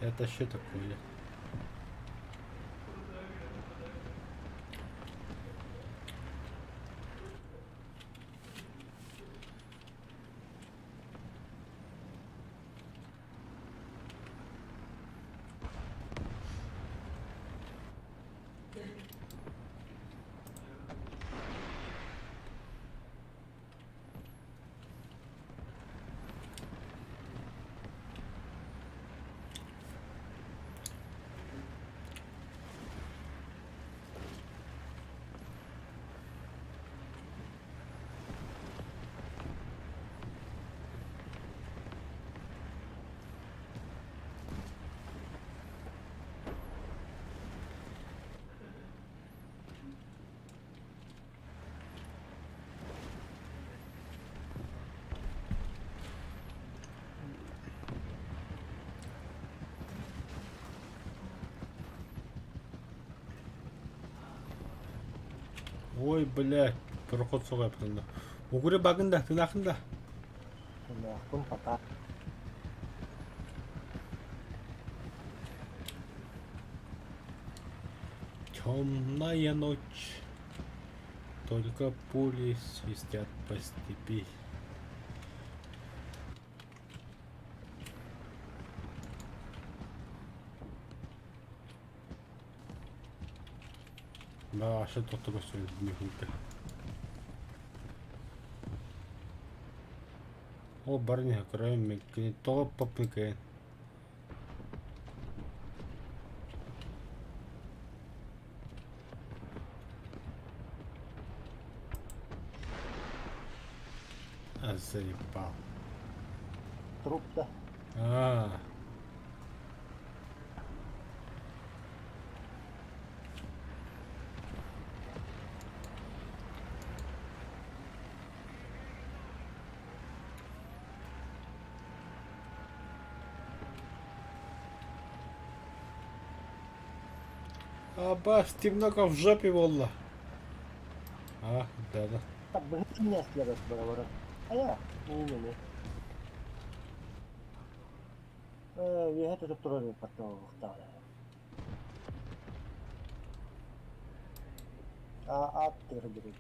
Это что такое? Ой, блядь, проход суҕайбытын да. Угури багын да, тынаахын да. Тынаахпын пока. Темная ночь. Только пули свистят по степи. Баҕаша тохто көстөр Ол баран иһэ көрөйүн мин кини тоҕо ыппаппын А, заебал. Труп да. А. Абас, ты много в жопе, волла. А, да, да. Так, быһыт меня слегас бара Ая, не-не-не. Үөһэ тутуп турар паттаҕа. А, ат тырдырык.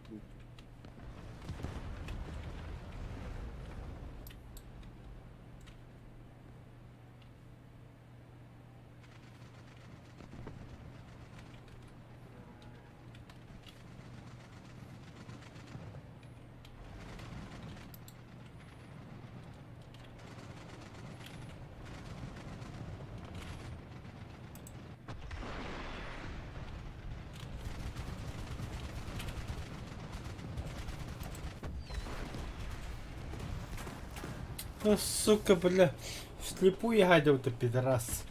Ну, сука, бля, вслепую гадил-то, пидорас.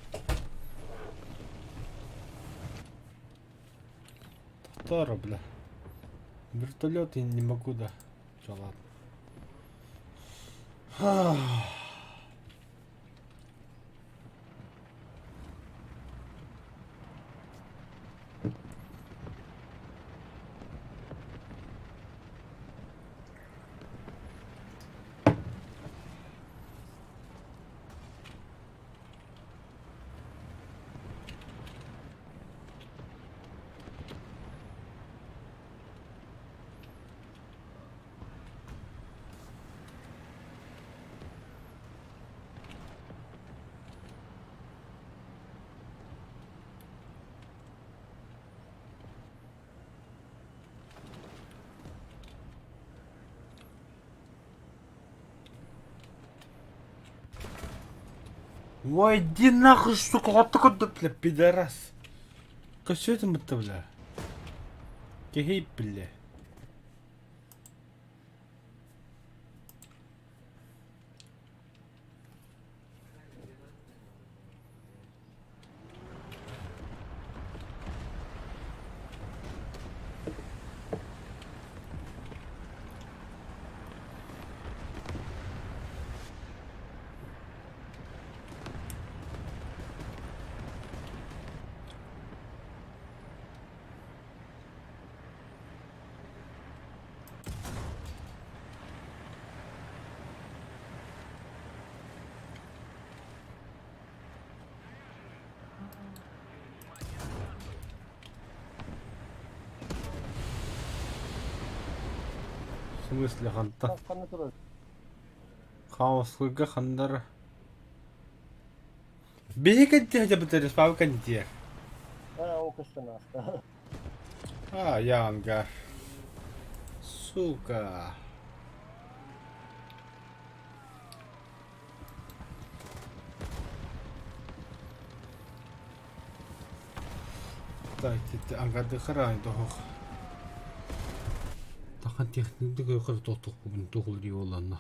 Повтора, бля. Вертолет я не могу, да. Чё, ладно. Ой, иди нахуй, сука, вот такой, да, бля, пидорас. Косетом это, бля. Кихей, бля. смысле хантан? Ханна турар? Хаоскайга ханнара? Биһи кэнтиэ дьабытар Респаба кэнтиэ. А, ол көстөн ааста. А, я ангар. Сука. Так, ити ангардыхара доһох. Тахан техникдик өйхөр тохтохпун туһулри оланна.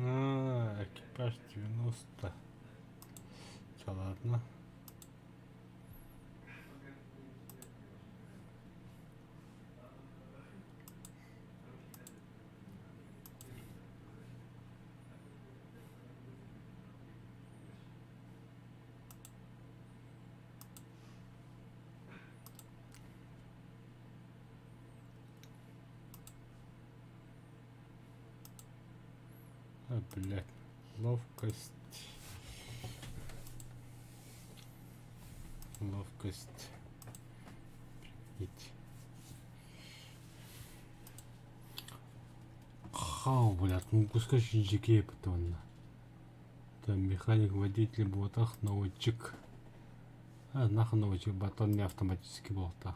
А, экипаж 90. Да ладно. А, блядь. Ловкость. Ловкость. Применить. Хау, блядь, ну пускай жигей потом. Там механик, водитель, ботах, наводчик. А, нахуй наводчик, батон не автоматически болтах.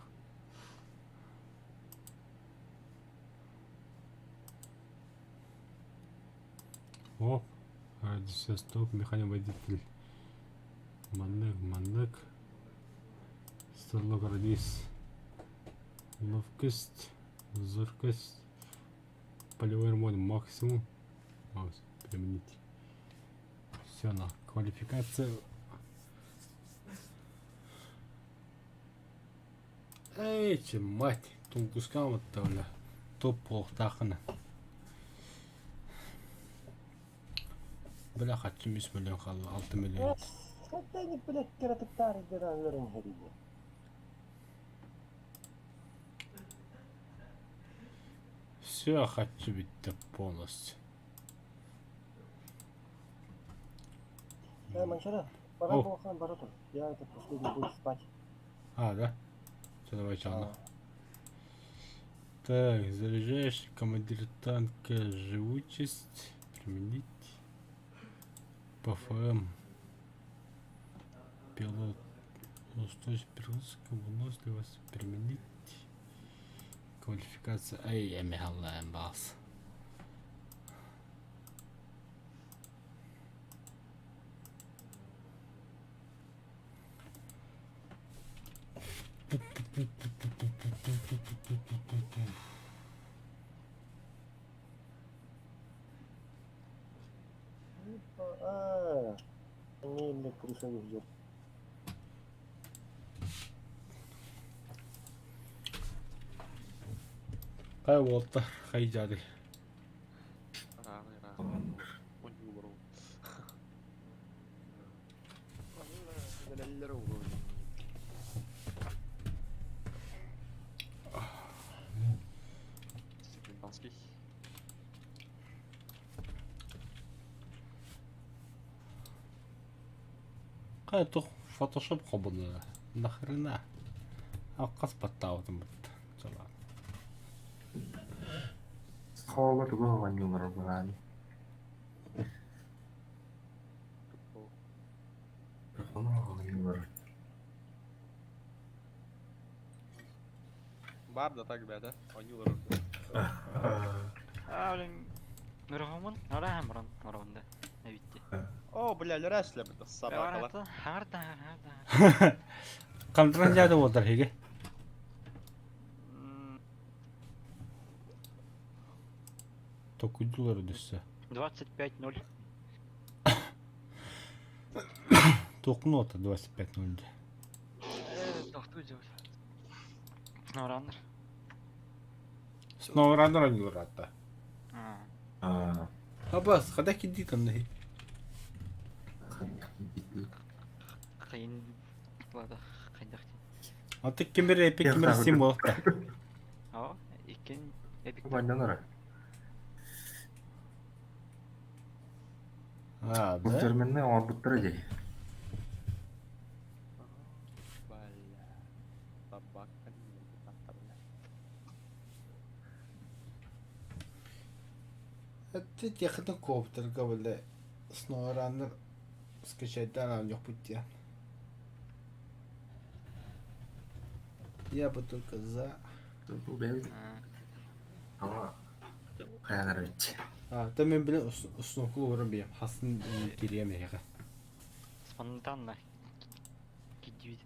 Оп, радиус стоп, механик, водитель. Маннык, маннык. Стрелок, радиус. Ловкость, зоркость. Полевой ремонт максимум. Максимум применить. Все на квалификация. Эй, че мать, Тунгускам оттавля. Топ полтахана. Бля, хочу 3 миллион халла, 6 миллион. Хәтта блядь, кыратыктар гранларын хәриде. Все, хочу бить полностью. Э, Манчара, пора было барату. Я это последний буду спать. А, да? Все, давай, чана. Так, заряжаешь, командир танка, живучесть, применить. ПФМ. Пилот. Устойчивость, перегрузка, выносливость, применить. Квалификация. Эй, я бас. А, не крыша идет. Хай уолаттар, хай дяди. Хайа туох фотошоп холбонно нахрена хас баттаабытым бытта чалаан Хооло тугу оонньуулар быһаан оонньуулар Баар да так бэйэтэ оонньуулар Аа, блин. Нөрөһөмүн, араһам баран оронда. Эбитти. О, бля, лөрәсле бит собакалар. Харда, харда. Хантан дьаада буолдар эһиги? Токуйдулар өссө. 25-0. Туоххун уота 25.0 Тохтуу дьыл. SnowRunner. SnowRunner оонньуулар аата. Аа. Абас, хада кидди таннаһи. Кыйын ладах хайдах. Аты кимир эпик кимир символ. Оо, иккин эпик. Баннанара. А, Бу да? терминни оҥорбуттара дии. Бля. Собака не бля. Это технокоптерга, бля. SnowRunner скачать да на пути. Я бы только за. Бу бэйэ ама хайанар бит. А, там мен блин уснуклу урын бием. Хасын кирием эге. Спонтанно. Киддибит.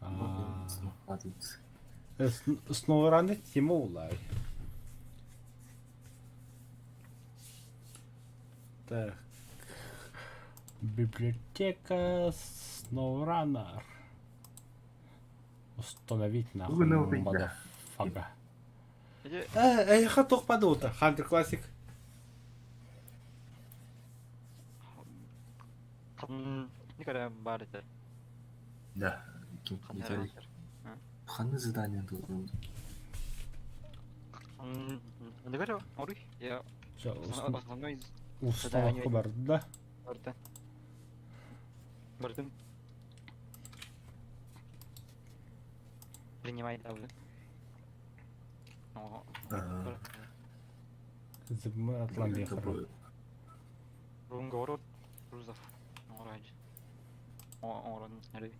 А. SnowRunner тема улай. Так. Библиотека SnowRunner. Установить нахуй, Бүгүн ылбыт да. motherfucker. Ити Э, э, тоқ падута. Hunter Classic. Никогда бар это. Да. Ким Ханнер. Ханны задание толкун. Никогда оруй. Я основной Установка бар, да? барда. Бардым. Принимай давы. О, Зыбы атлан Рунгород Рузов. Орадж. Орон нери.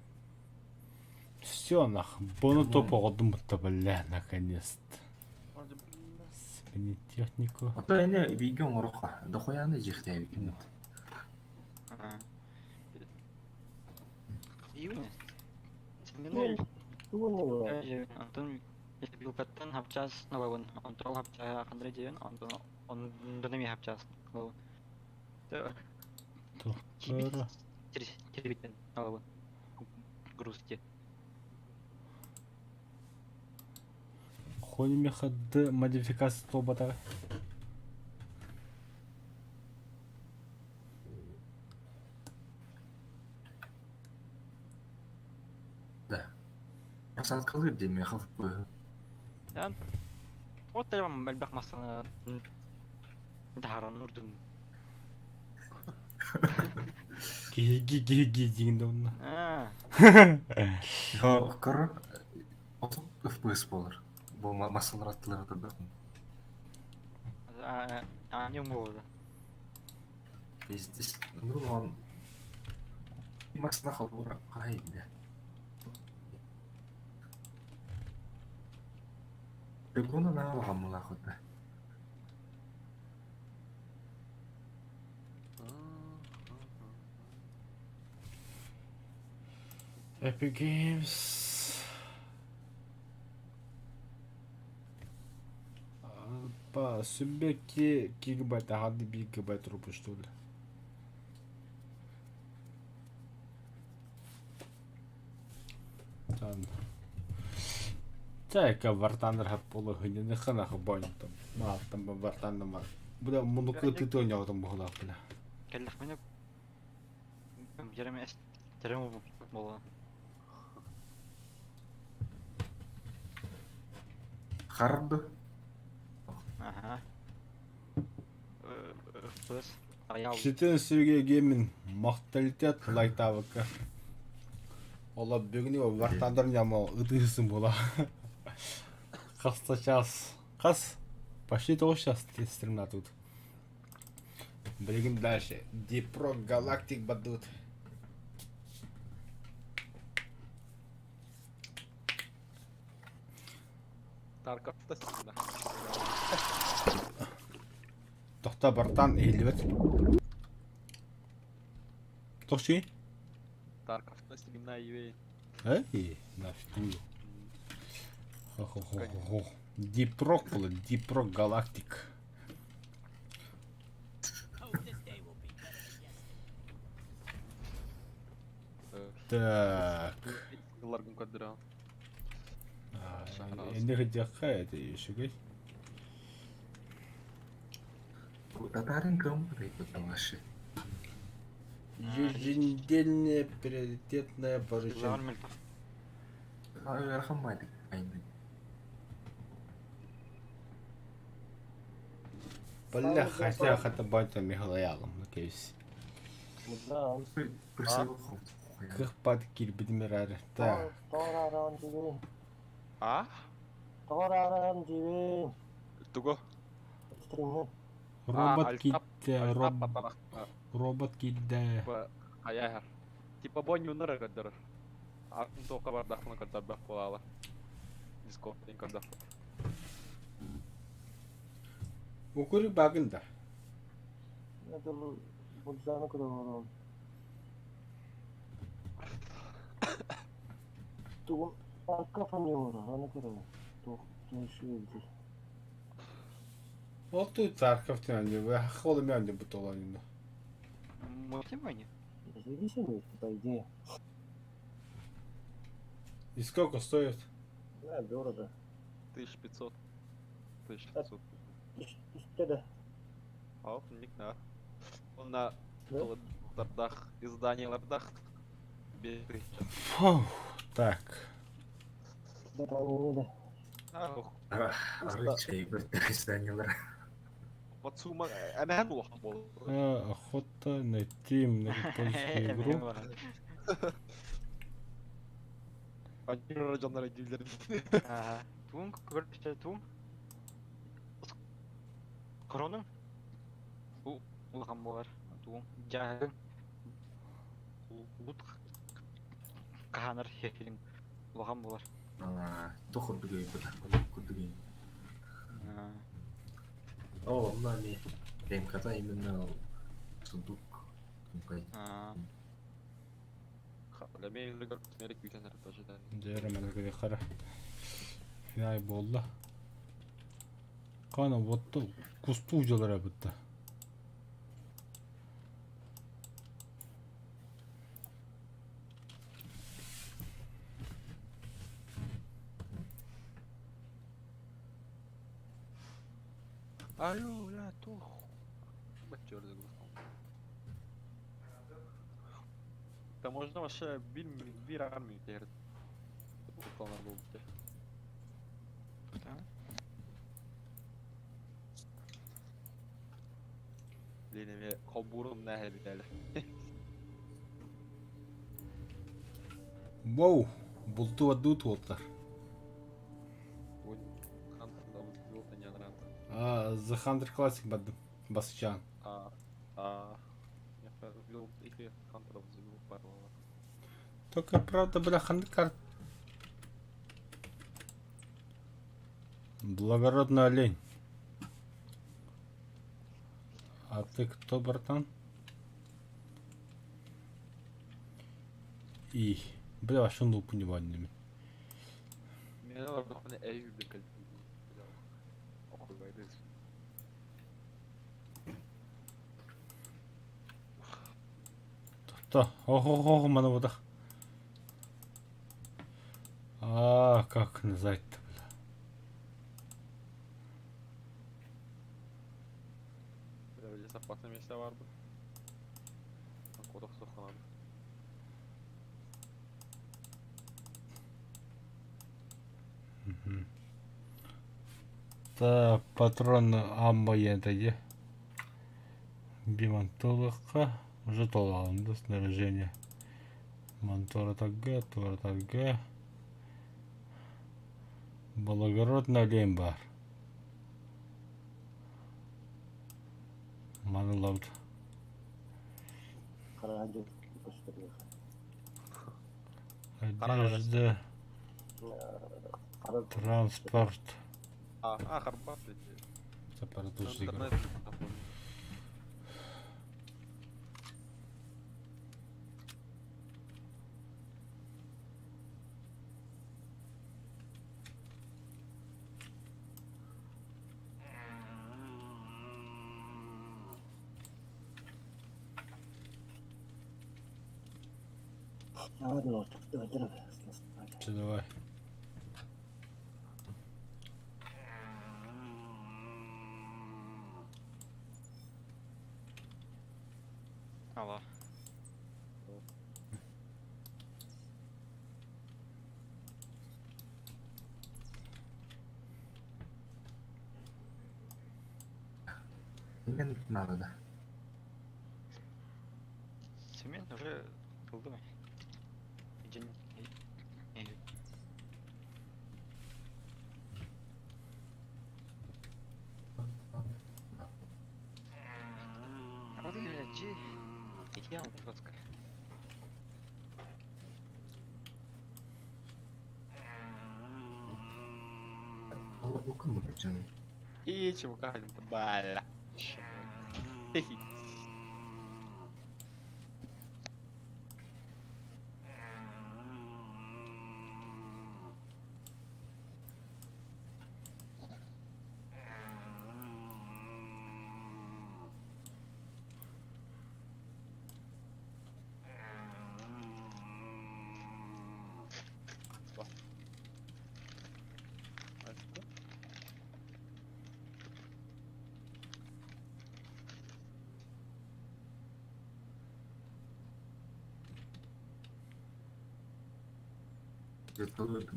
Все нах, бону топ оҕодум бля, наконец-то. Сменить технику. Ото эне биге оҥоруха. Дохуяны жихтээбикин. Июня. Семенель. Тугун Антон билкаттан хапчас налавын. Онтол хапча хандра диэн, онтон ондонами хапчас налавын. Тохтор. Теребитен налавын. Грузти. Хони хд модификация тобата. Да. Посадкалыр деме хавпы. Вот там элбэх масаны даран урдум. Ги ги ги дигин онна. Аа, Кор ото FPS болар. Бу масалар аттылар да. а не болды. Пиздец. Ну он масна халура кайда. Бегуна на ламула хотна. Epic Games. Па, сүббеки гигабайт, ага, гигабайт рупы, что ли. Там. Та War Thunder хаппула хынины хана хабонь там. Ма там War Thunder ма. Бля, мунуку ты то не там бугла, бля. Келлэх мене жереме терем бола. Хард. Аха. FPS. Аял. Ситен Сергей Гемин мақталитет лайтавыка. Ола бүгүн War Thunder няма ыдысын була. Хаста час. Кас. Почти того сейчас стремна тут. Блин, дальше. Дипро Галактик бадут. Тарков та сюда. Тохта бартан ehilibet. Тохчи? Тарков та стремна юей. Эй, нафиг. Хо-хо-хо-хо. Дипрок было, Дипрок Галактик. Так. Ларгын көрдөрөн. Энди хыдьахха это үчүгэй. Татарын кым рейпыталашы. Еженедельное приоритетное Лавр поручение. мөлтөх. Ыарахан баайдык айны. Бля, хотя хата батя Михалаялом, окей. Да, Присыл Кых пат кирбидмирар. Так. Тоҕор дьибин. А? Тоҕор дьибин. Тугу? Стриммин. Робот А, китте, Роб... робот китте. Хайа. Типа бонюнара көрдөрөр. Атын тоққа бардахмын көрдөрбөх буолала. Дискордын көрдөх. Укури багында. Это Будзаны көрөр. Тугум арка фамилия, аны көрөр. Тух, тух Ол тут Тарков тянет, холы мянде бутоланина. Мультимани? Зависимый, по идее. И сколько стоит? Да, дорого. 1500. 1600. Да. Ал, ник на. Онна Да? тардах, изданиялардах. 5000. Фу, так. Да, да, да. А, Ары чай бір изданиялар. Пацума, әмән улахан бол. Охота найти многопользовательскую игру. Анюра жаннар дилер. Ага. Туун көрүп туун. Коронун. Улахан болар. Туун. Жагын. Лут каханар хехилин. Улахан болар. Тух курдугей бата. Курдугей. О, мына ми. МК именно сундук. Тункай. Ләмей легер мерек бүтәнер тоже да. Дера мене қара. Финай болды. Қана отты кусту жалара бітті. Алло, ля, тух. Бачер Да можно вообще бир бир армию теперь. Выполнен был бы. Да. Блин, эме холбурум нәһе бит әле. Воу, булту адут уоттар. А, The Hunter Classic бадым. Басычан. А, а, я ввел их Хантеров забил пару. Только правда, бля, ханды карт. Благородный олень. А ты кто, братан? И, бля, вообще ну понимание. Меня надо әй бекел. Охуй, То, ого-го, мана водах. А, как назвать-то, бля. Бля, запасный месте бар бы. Кодок сохранады. Та патрон амма ентеге. Бимантолыққа уже толалынды снаряжение. Монтора тагга, тура тагга. Благородный олень бар. Маны лабд. Одежда, транспорт. А, а, харбат. Это Все, давай. Алло. Цемент надо, да. Цемент уже ылдым. День. Вот именно, G. Я жестко. И чувака, бля.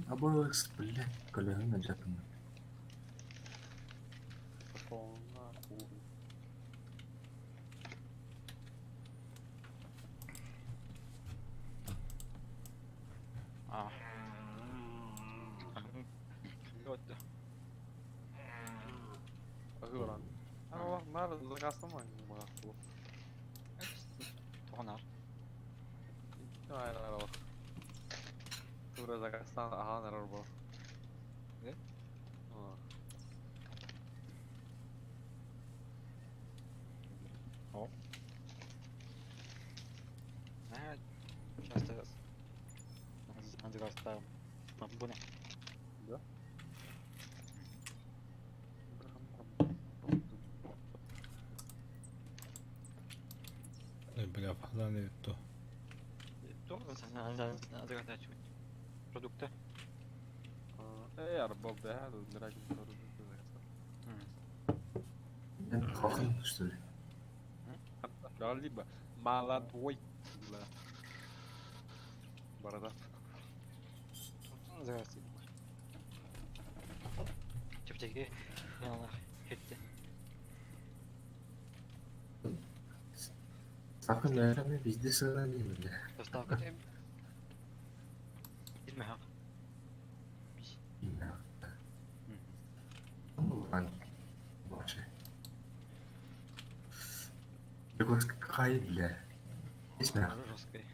Абы, блядь, коллега жатым. Пошел нахуй. А. Вот. Ыгыран. Ама нары закастама мага. Тонар. Ай, ай, ай. Тура закастан ахан эрэр бу. Э? А. А, часто закастаем. Буне. Да? Ой, бля, погнали то. Закастать продукты. Э, арбал да, драгин Хохын, что ли? Либо молодой. Бля. Борода. Закастать. Чептеги. Хетте. Сахар, наверное, везде сохранили, бля. Доставка. Измеха. Имя. Ну, ладно. Больше. Такой, какая, бля. Песня. Жесткой.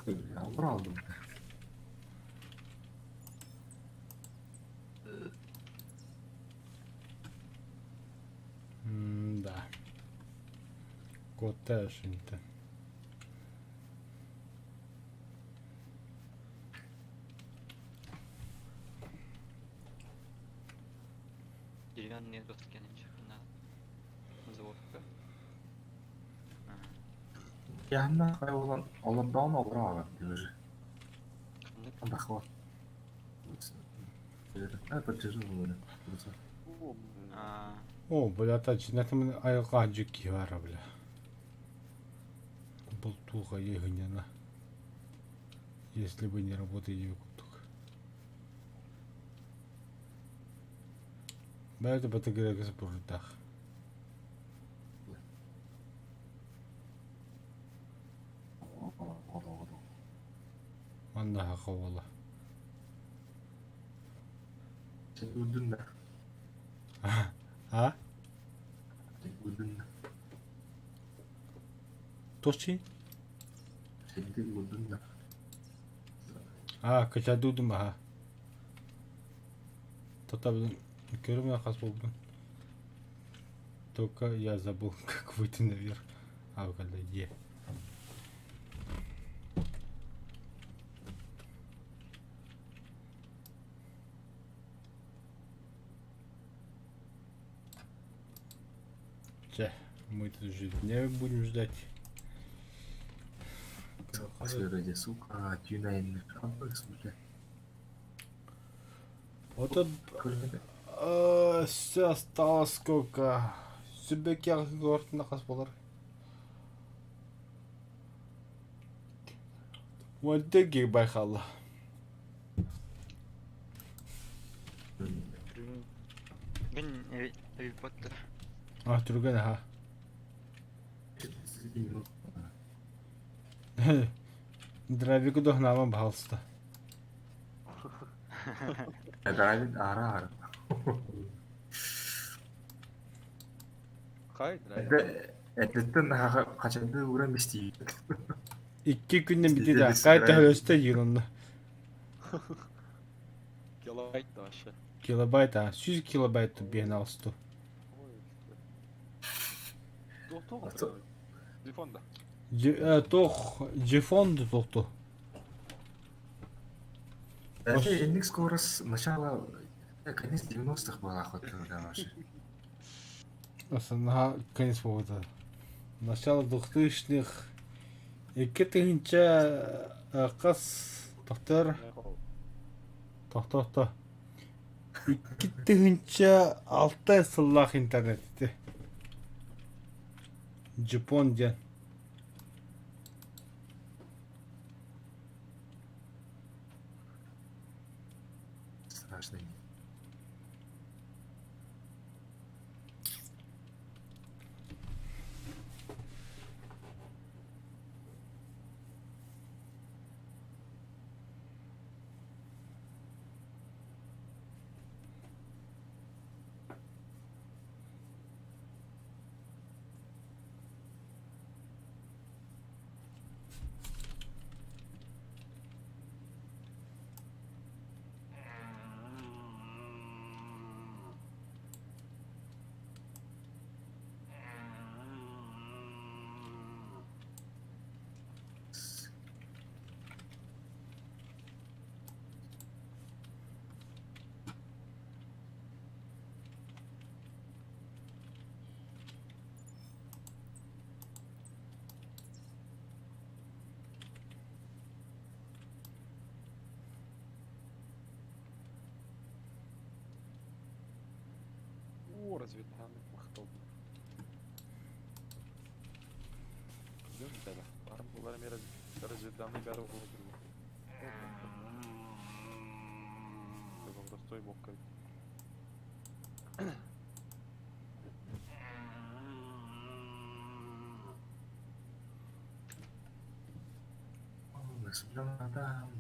Бля, убрал бы, бля. М-да. Котешенька. Деревянные доски на заводка. Я нахуй olan олордоон олороо уже. Андахва. Это тяжело, бля. А, О, бля, та чината мен айылға жүкки бар, бля. Болтуха егінена. Если бы не работа куптук. Бәрі бата керек бурдах. Манна хавала. Sen öldün mü? А? Sen öldün mü? Точи? Sen de öldün mü? А, качадудум аха. Тота билин көрүмө хас болдум. Только я забыл, как выйти наверх. А, когда Е. Че, мы тут уже дня будем ждать. Вроде, сука, тюнайн бля. Вот это все осталось сколько? Сүбекер город хас болар. Вот гигабайт халла. Гын эбит А, түргэн аха. Дровику дохнама пожалуйста. Драйвин ара ара. Хай, драйв. Эттен качанды уран бести. Икки күннен бити да. Кайта хөлөстө йырынны. Килобайт да вообще. Килобайт, а, 100 килобайт бен алсту. Тух Телефон да. Тох, джефон тохту. Это индекс скорость начало конец 90-х была хоть да вообще. Ага, конец повода. Начало 2000-х. Икки тыһынча қас тохтор тохтохто. Икки тыһынча алта сыллах интернетте. Жапон ден. Страшно. О, разведданных махтал. Идем далее. Барым булар ми разведданный бәрі olur. Простой бок. Адам.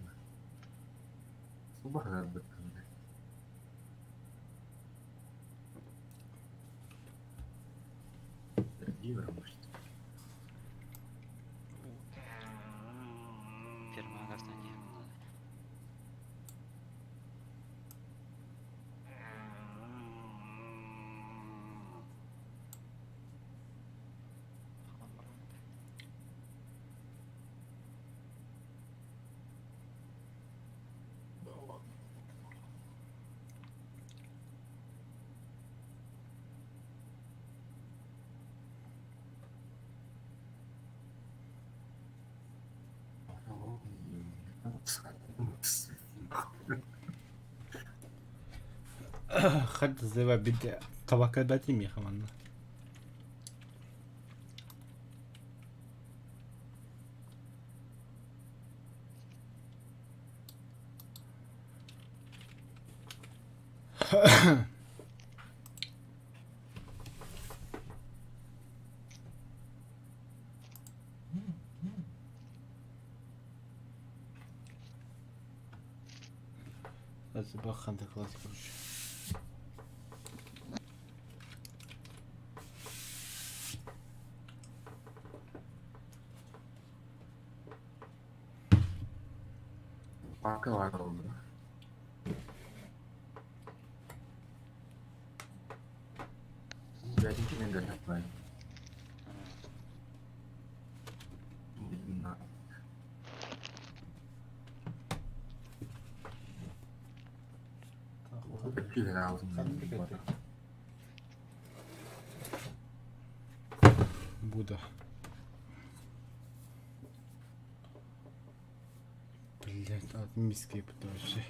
Субах Евро, может. Фирма граждане. Хат зева бит табака дати ми хаманна. Ханта класс, короче. Пока ладно. Галяпай. Буду. Блять, от миски вообще.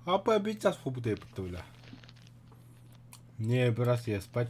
А пообещал свободу, бля. Не, брат, я спать.